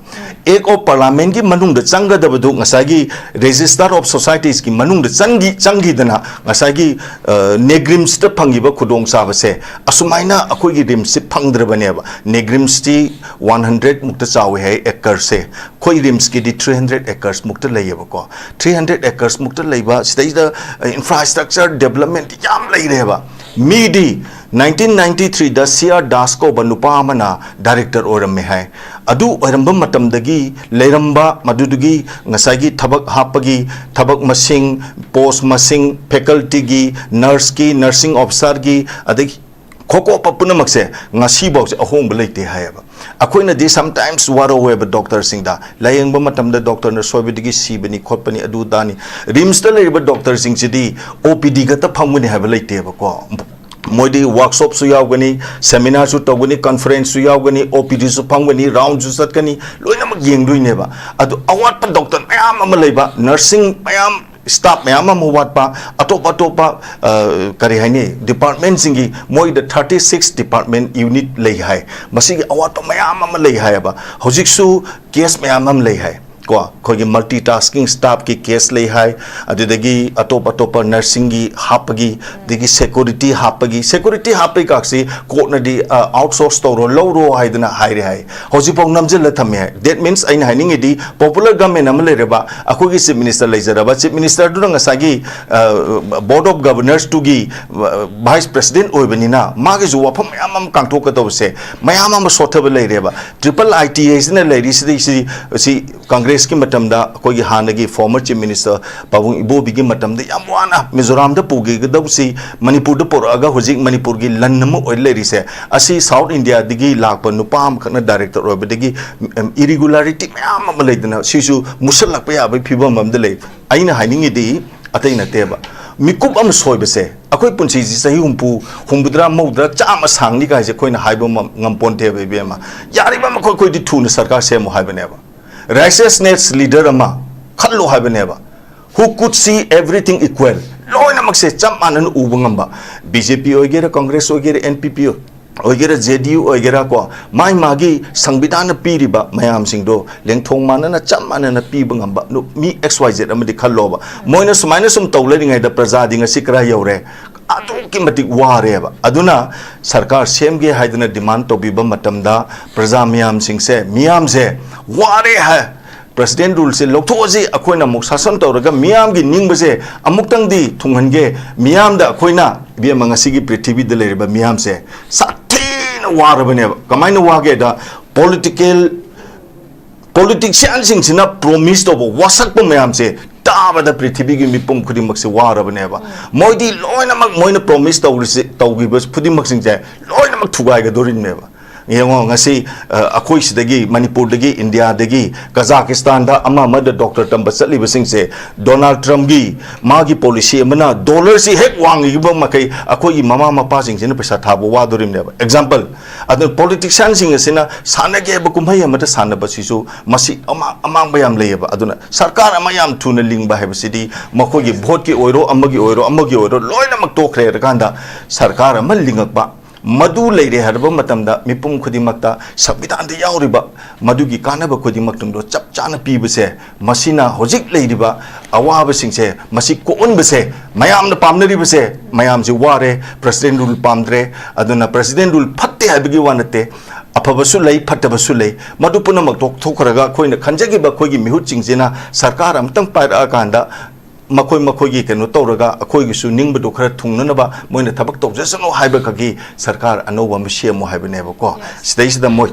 Act of Parliamentꯀꯤ ꯃꯅꯨꯡꯗ ꯆꯪꯒꯗꯕꯗꯨ ꯉꯁꯥꯏꯒꯤ Register of Societiesꯀꯤ ꯃꯅꯨꯡꯗ ꯆꯪꯈꯤ-, ꯆꯪꯈꯤꯗꯅ ꯉꯁꯥꯏꯒꯤ, ꯑ, NEIGRIHMSꯇ ꯐꯪꯉꯤꯕ ꯈꯨꯗꯣꯡꯆꯥꯕꯁꯦ ꯑꯁꯨꯃꯥꯏꯅ ꯑꯩꯈꯣꯏꯒꯤ ꯔꯤꯝꯁꯁꯤ ꯐꯪꯗ꯭ꯔꯕꯅꯦꯕ꯫ NEIGRIHMSꯇꯤ one hundred ꯃꯨꯛꯇ ꯆꯥꯎꯋꯤ ꯍꯥꯏ, acreꯁꯦ꯫ ꯑꯩꯈꯣꯏ ꯔꯤꯝꯁꯀꯤꯗꯤ three hundred acres ꯃꯨꯛꯇ ꯂꯩꯌꯦꯕꯀꯣ꯫ Three hundred acres ꯃꯨꯛꯇ ꯂꯩꯕ ꯁꯤꯗꯩꯗ, ꯑ, infrastructure development ꯌꯥꯝ ꯂꯩꯔꯦꯕ꯫ ꯃꯤꯗꯤ nineteen ninety threeꯗ C R Das ꯀꯧꯕ ꯅꯨꯄꯥ ꯑꯃꯅ director ꯑꯣꯏꯔꯝꯃꯦ ꯍꯥꯏ꯫ ꯑꯗꯨ ꯑꯣꯏꯔꯝꯕ ꯃꯇꯝꯗꯒꯤ ꯂꯩꯔꯝꯕ ꯃꯗꯨꯗꯨꯒꯤ ꯉꯁꯥꯏꯒꯤ ꯊꯕꯛ ꯍꯥꯞꯄꯒꯤ ꯊꯕꯛ ꯃꯁꯤꯡ, post ꯃꯁꯤꯡ, facultyꯒꯤ, nurseꯀꯤ, nursing officerꯒꯤ, ꯑꯗꯒꯤ ꯈꯣꯀꯣꯞꯄ ꯄꯨꯝꯅꯃꯛꯁꯦ ꯉꯁꯤꯐꯥꯎꯁꯦ ꯑꯍꯣꯡꯕ ꯂꯩꯇꯦ ꯍꯥꯏꯌꯦꯕ꯫ ꯑꯩꯈꯣꯏꯅꯗꯤ sometimes ꯋꯥꯔꯧꯋꯦꯕ doctorꯁꯤꯡꯗ, ꯂꯥꯌꯦꯡꯕ ꯃꯇꯝꯗ doctorꯅ ꯁꯣꯏꯕꯗꯒꯤ ꯁꯤꯕꯅꯤ ꯈꯣꯠꯄꯅꯤ ꯑꯗꯨ ꯑꯗꯥꯅꯤ꯫ ꯔꯤꯝꯁꯇ ꯂꯩꯔꯤꯕ doctorꯁꯤꯡꯁꯤꯗꯤ O P D ꯈꯛꯇ ꯐꯝꯒꯅꯤ ꯍꯥꯏꯕ ꯂꯩꯇꯦꯕꯀꯣ꯫ ꯃꯣꯏꯗꯤ workshopꯁꯨ ꯌꯥꯎꯒꯅꯤ, seminarꯁꯨ ꯇꯧꯒꯅꯤ, conferenceꯁꯨ ꯌꯥꯎꯒꯅꯤ, O P Dꯁꯨ ꯐꯝꯒꯅꯤ, roundꯁꯨ ꯆꯠꯀꯅꯤ, ꯂꯣꯏꯅꯃꯛ ꯌꯦꯡꯗꯣꯏꯅꯦꯕ꯫ ꯑꯗꯨ ꯑꯋꯥꯠꯄ doctor ꯃꯌꯥꯝ ꯑꯃ ꯂꯩꯕ, nursing ꯃꯌꯥꯝ, staff ꯃꯌꯥꯝ ꯑꯃ ꯋꯥꯠꯄ, ꯑꯇꯣꯞ ꯑꯇꯣꯞꯄ, ꯑ, ꯀꯔꯤ ꯍꯥꯏꯅꯤ, departmentꯁꯤꯡꯒꯤ, ꯃꯣꯏꯗ thirty six department unit ꯂꯩ ꯍꯥꯏ꯫ ꯃꯁꯤꯒꯤ ꯑꯋꯥꯠꯄ ꯃꯌꯥꯝ ꯑꯃ ꯂꯩ ꯍꯥꯏꯌꯦꯕ꯫ ꯍꯧꯖꯤꯛꯁꯨ case ꯃꯌꯥꯝ ꯑꯃ ꯂꯩ ꯍꯥꯏ꯫ ꯀꯣ, ꯑꯩꯈꯣꯏꯒꯤ multitasking staffꯀꯤ case ꯂꯩ ꯍꯥꯏ, ꯑꯗꯨꯗꯒꯤ ꯑꯇꯣꯞ ꯑꯇꯣꯞꯄ nursingꯒꯤ ꯍꯥꯞꯄꯒꯤ, ꯑꯗꯒꯤ security ꯍꯥꯞꯄꯒꯤ, security ꯍꯥꯞꯄꯒꯤ ꯀꯥꯛꯁꯤ courtꯅꯗꯤ, ꯑ, outsource ꯇꯧꯔꯣ, ꯂꯧꯔꯣ ꯍꯥꯏꯗꯅ ꯍꯥꯏꯔꯦ ꯍꯥꯏ꯫ ꯍꯧꯖꯤꯛꯐꯥꯎ ꯅꯝꯁꯤꯜꯂ ꯊꯝꯃꯦ ꯍꯥꯏ꯫ That means ꯑꯩꯅ ꯍꯥꯏꯅꯤꯡꯉꯤꯗꯤ, popular government ꯑꯃ ꯂꯩꯔꯕ, ꯑꯩꯈꯣꯏꯒꯤ chief minister ꯂꯩꯖꯔꯕ, chief ministerꯗꯨꯅ ꯉꯁꯥꯏꯒꯤ, ꯑ, board of governorsꯇꯨꯒꯤ, ꯑ, vice president ꯑꯣꯏꯕꯅꯤꯅ, ꯃꯥꯒꯤꯁꯨ ꯋꯥꯐꯝ ꯃꯌꯥꯝ ꯑꯃ ꯀꯥꯡꯊꯣꯛꯀꯗꯧꯕꯁꯦ ꯃꯌꯥꯝ ꯑꯃ ꯁꯣꯠꯊꯕ ꯂꯩꯔꯦꯕ꯫ Triple ITAꯁꯤꯅ ꯂꯩꯔꯤꯁꯤꯗꯤ ꯁꯤ, ꯁꯤ Congressꯀꯤ ꯃꯇꯝꯗ, ꯑꯩꯈꯣꯏꯒꯤ ꯍꯥꯟꯅꯒꯤ former chief minister ꯄꯥꯕꯨꯡ ꯏꯕꯣꯕꯤꯒꯤ ꯃꯇꯝꯗ ꯌꯥꯝ ꯋꯥꯅ ꯃꯤꯖꯣꯔꯥꯝꯗ ꯄꯨꯈꯤꯒꯗꯧꯕꯁꯤ ꯃꯅꯤꯄꯨꯔꯗ ꯄꯨꯔꯛꯑꯒ ꯍꯧꯖꯤꯛ ꯃꯅꯤꯄꯨꯔꯒꯤ ꯂꯟ ꯑꯃ ꯑꯣꯏ ꯂꯩꯔꯤꯁꯦ꯫ ꯑꯁꯤ South Indiaꯗꯒꯤ ꯂꯥꯛꯄ ꯅꯨꯄꯥ ꯑꯃꯈꯛꯅ director ꯑꯣꯏꯕꯗꯒꯤ, ꯎꯝ, irregularity ꯃꯌꯥꯝ ꯑꯃ ꯂꯩꯗꯅ, ꯁꯤꯁꯨ ꯃꯨꯠꯁꯜꯂꯛꯄ ꯌꯥꯕꯒꯤ ꯐꯤꯕꯝ ꯑꯃꯗ ꯂꯩ꯫ ꯑꯩꯅ ꯍꯥꯏꯅꯤꯡꯉꯤꯗꯤ ꯑꯇꯩ ꯅꯠꯇꯦꯕ, ꯃꯤꯀꯨꯞ ꯑꯃ ꯁꯣꯏꯕꯁꯦ, ꯑꯩꯈꯣꯏ ꯄꯨꯟꯁꯤꯁꯤ ꯆꯍꯤ ꯍꯨꯝꯐꯨ, ꯍꯨꯝꯐꯨꯇꯔꯥ, ꯃꯧꯗ꯭ꯔꯥ, ꯆꯥꯝꯃ ꯁꯥꯡꯅꯤ ꯀꯥꯏꯁꯦ ꯑꯩꯈꯣꯏꯅ ꯍꯥꯏꯕ ꯉꯝ-, ꯉꯝꯄꯣꯟꯇꯦꯕ, ꯏꯕꯦꯝꯃ꯫ ꯌꯥꯔꯤꯕ ꯃꯈꯩ ꯑꯩꯈꯣꯏꯗꯤ ꯊꯨꯅ ꯁꯔꯀꯥꯔ ꯁꯦꯝꯃꯨ ꯍꯥꯏꯕꯅꯦꯕ꯫ Righteousness leader ꯑꯃ ꯈꯜꯂꯣ ꯍꯥꯏꯕꯅꯦꯕ, who could see everything equal, ꯂꯣꯏꯅꯃꯛꯁꯦ ꯆꯞ ꯃꯥꯟꯅꯅ ꯎꯕ ꯉꯝꯕ꯫ BJP ꯑꯣꯏꯒꯦꯔꯥ, Congress ꯑꯣꯏꯒꯦꯔꯥ, NPP ꯑꯣꯏꯒꯦꯔꯥ, JDU ꯑꯣꯏꯒꯦꯔꯥ, ꯀꯣ, ꯃꯥꯏ ꯃꯥꯒꯤ ꯁꯪꯕꯤꯙꯥꯟꯅ ꯄꯤꯔꯤꯕ ꯃꯌꯥꯝꯁꯤꯡꯗꯣ ꯂꯦꯡꯊꯣꯡ ꯃꯥꯟꯅꯅ, ꯆꯞ ꯃꯥꯟꯅꯅ ꯄꯤꯕ ꯉꯝꯕ ꯅꯨ-, ꯃꯤ XYZ ꯑꯃꯗꯤ ꯈꯜꯂꯣꯕ꯫ ꯃꯣꯏꯅ ꯁꯨꯃꯥꯏꯅ ꯁꯨꯝ ꯇꯧ ꯂꯩꯔꯤꯉꯩꯗ ꯄ꯭ꯔꯖꯥꯗꯤ ꯉꯁꯤ ꯀꯔꯥꯏ ꯌꯧꯔꯦ? ꯑꯗꯨꯛꯀꯤ ꯃꯇꯤꯛ ꯋꯥꯔꯦꯕ꯫ ꯑꯗꯨꯅ ꯁꯔꯀꯥꯔ ꯁꯦꯝꯒꯦ ꯍꯥꯏꯗꯅ demand ꯇꯧꯕꯤꯕ ꯃꯇꯝꯗ, ꯄ꯭ꯔꯖꯥ ꯃꯌꯥꯝꯁꯤꯡꯁꯦ, ꯃꯤꯌꯥꯝꯁꯦ ꯋꯥꯔꯦ ꯍꯥꯏ꯫ President ruleꯁꯦ ꯂꯧꯊꯣꯛꯑꯁꯤ, ꯑꯩꯈꯣꯏꯅ ꯑꯃꯨꯛ ꯁꯥꯁꯟ ꯇꯧꯔꯒ ꯃꯤꯌꯥꯝꯒꯤ ꯅꯤꯡꯕꯁꯦ ꯑꯃꯨꯛꯇꯪꯗꯤ ꯊꯨꯡꯍꯟꯒꯦ꯫ ꯃꯤꯌꯥꯝꯗ ꯑꯩꯈꯣꯏꯅ, ꯏꯕꯦꯝꯃ, ꯉꯁꯤꯒꯤ ꯄ꯭ꯔꯤꯊꯤꯕꯤꯗ ꯂꯩꯔꯤꯕ ꯃꯤꯌꯥꯝꯁꯦ ꯁꯥꯊꯤꯅ ꯋꯥꯔꯕꯅꯦꯕ꯫ ꯀꯃꯥꯏꯅ ꯋꯥꯒꯦꯗ, political, politicianꯁꯤꯡꯁꯤꯅ promise ꯇꯧꯕ ꯋꯥꯁꯛꯄ ꯃꯌꯥꯝꯁꯦ ꯇꯥꯕꯗ ꯄ꯭ꯔꯤꯊꯤꯕꯤꯒꯤ ꯃꯤꯄꯨꯝ ꯈꯨꯗꯤꯡꯃꯛꯁꯦ ꯋꯥꯔꯕꯅꯦꯕ꯫ ꯃꯣꯏꯗꯤ ꯂꯣꯏꯅꯃꯛ ꯃꯣꯏꯅ promise ꯇꯧꯔꯤꯁꯦ, ꯇꯧꯈꯤꯕ ꯈꯨꯗꯤꯡꯃꯛꯁꯤꯡꯁꯦ ꯂꯣꯏꯅꯃꯛ ꯊꯨꯒꯥꯏꯒꯗꯣꯔꯤꯕꯅꯦꯕ꯫ ꯌꯦꯡꯉꯣ, ꯉꯁꯤ, ꯑ, ꯑꯩꯈꯣꯏ ꯁꯤꯗꯒꯤ, ꯃꯅꯤꯄꯨꯔꯗꯒꯤ, ꯏꯟꯗꯤꯌꯥꯗꯒꯤ ꯀꯖꯥꯀꯤꯁꯇꯥꯟꯗ ꯑꯃ ꯑꯃꯗ doctor ꯇꯝꯕ ꯆꯠꯂꯤꯕꯁꯤꯡꯁꯦ, Donald Trumpꯀꯤ ꯃꯥꯒꯤ policy ꯑꯃꯅ dollarꯁꯤ ꯍꯦꯛ ꯋꯥꯡꯉꯤꯕ ꯃꯈꯩ ꯑꯩꯈꯣꯏꯒꯤ ꯃꯃꯥ ꯃꯄꯥꯁꯤꯡꯁꯤꯅ ꯄꯩꯁꯥ ꯊꯥꯕ ꯋꯥꯗꯣꯔꯤꯕꯅꯦꯕ꯫ Example, ꯑꯗꯨꯅ politicianꯁꯤꯡ ꯑꯁꯤꯅ ꯁꯥꯟꯅꯒꯦ ꯍꯥꯏꯕ ꯀꯨꯝꯍꯩ ꯑꯃꯗ ꯁꯥꯟꯅꯕꯁꯤꯁꯨ ꯃꯁꯤ ꯑꯃꯥꯡ-, ꯑꯃꯥꯡꯕ ꯌꯥꯝ ꯂꯩꯌꯦꯕ꯫ ꯑꯗꯨꯅ ꯁꯔꯀꯥꯔ ꯑꯃ ꯌꯥꯝ ꯊꯨꯅ ꯂꯤꯡꯕ ꯍꯥꯏꯕꯁꯤꯗꯤ ꯃꯈꯣꯏꯒꯤ voteꯀꯤ ꯑꯣꯏꯔꯣ, ꯑꯃꯒꯤ ꯑꯣꯏꯔꯣ, ꯑꯃꯒꯤ ꯑꯣꯏꯔꯣ, ꯂꯣꯏꯅꯃꯛ ꯇꯣꯛꯈ꯭ꯔꯦ ꯍꯥꯏꯔꯀꯥꯟꯗ ꯁꯔꯀꯥꯔ ꯑꯃ ꯂꯤꯡꯉꯛꯄ, ꯃꯗꯨ ꯂꯩꯔꯦ ꯍꯥꯏꯔꯕ ꯃꯇꯝꯗ ꯃꯤꯄꯨꯝ ꯈꯨꯗꯤꯡꯃꯛꯇ ꯁꯪꯕꯤꯙꯥꯟꯗ ꯌꯥꯎꯔꯤꯕ ꯃꯗꯨꯒꯤ ꯀꯥꯟꯅꯕ ꯈꯨꯗꯤꯡꯃꯛꯇꯣ ꯆꯞ ꯆꯥꯅ ꯄꯤꯕꯁꯦ, ꯃꯁꯤꯅ ꯍꯧꯖꯤꯛ ꯂꯩꯔꯤꯕ ꯑꯋꯥꯕꯁꯤꯡꯁꯦ, ꯃꯁꯤ ꯀꯣꯛꯍꯟꯕꯁꯦ, ꯃꯌꯥꯝꯅ ꯄꯥꯝꯅꯔꯤꯕꯁꯦ, ꯃꯌꯥꯝꯁꯤ ꯋꯥꯔꯦ, president rule ꯄꯥꯝꯗ꯭ꯔꯦ꯫ ꯑꯗꯨꯅ president rule ꯐꯠꯇꯦ ꯍꯥꯏꯕꯒꯤ ꯋꯥ ꯅꯠꯇꯦ, ꯑꯐꯕꯁꯨ ꯂꯩ, ꯐꯠꯇꯕꯁꯨ ꯂꯩ꯫ ꯃꯗꯨ ꯄꯨꯝꯅꯃꯛ ꯇꯣꯛꯊꯣꯛꯈ꯭ꯔꯒ ꯑꯩꯈꯣꯏꯅ ꯈꯟꯖꯈꯤꯕ ꯑꯩꯈꯣꯏꯒꯤ ꯃꯤꯍꯨꯠꯁꯤꯡꯁꯤꯅ ꯁꯔꯀꯥꯔ ꯑꯃꯇꯪ ꯄꯥꯏꯔꯛꯑꯀꯥꯟꯗ ꯃꯈꯣꯏ ꯃꯈꯣꯏꯒꯤ ꯀꯩꯅꯣ ꯇꯧꯔꯒ ꯑꯩꯈꯣꯏꯒꯤꯁꯨ ꯅꯤꯡꯕꯗꯨ ꯈꯔ ꯊꯨꯡꯅꯅꯕ ꯃꯣꯏꯅ ꯊꯕꯛ ꯇꯧꯖꯁꯅꯨ ꯍꯥꯏꯕꯈꯛꯀꯤ ꯁꯔꯀꯥꯔ ꯑꯅꯧꯕ ꯑꯃ ꯁꯦꯝꯃꯨ ꯍꯥꯏꯕꯅꯦꯕꯀꯣ꯫ Yes. ꯁꯤꯗꯩꯁꯤꯗ ꯃꯣꯏ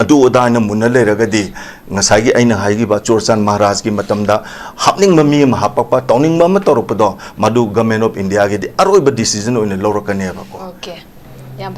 ꯑꯗꯨ ꯑꯗꯥ ꯍꯥꯏꯅ ꯃꯨꯟꯅ ꯂꯩꯔꯒꯗꯤ, ꯉꯁꯥꯏꯒꯤ ꯑꯩꯅ ꯍꯥꯏꯈꯤꯕ ꯆꯨꯔꯆꯥꯟ ꯃꯍꯥꯔꯥꯖꯀꯤ ꯃꯇꯝꯗ ꯍꯥꯞꯅꯤꯡꯕ ꯃꯤ ꯑꯃ ꯍꯥꯞꯄꯛꯄ, ꯇꯧꯅꯤꯡꯕ ꯑꯃ ꯇꯧꯔꯛꯄꯗꯣ, ꯃꯗꯨ Government of Indiaꯒꯤꯗꯤ ꯑꯔꯣꯏꯕ decision ꯑꯣꯏꯅ ꯂꯧꯔꯛꯀꯅꯦꯕꯀꯣ꯫ Okay. ꯌꯥꯝ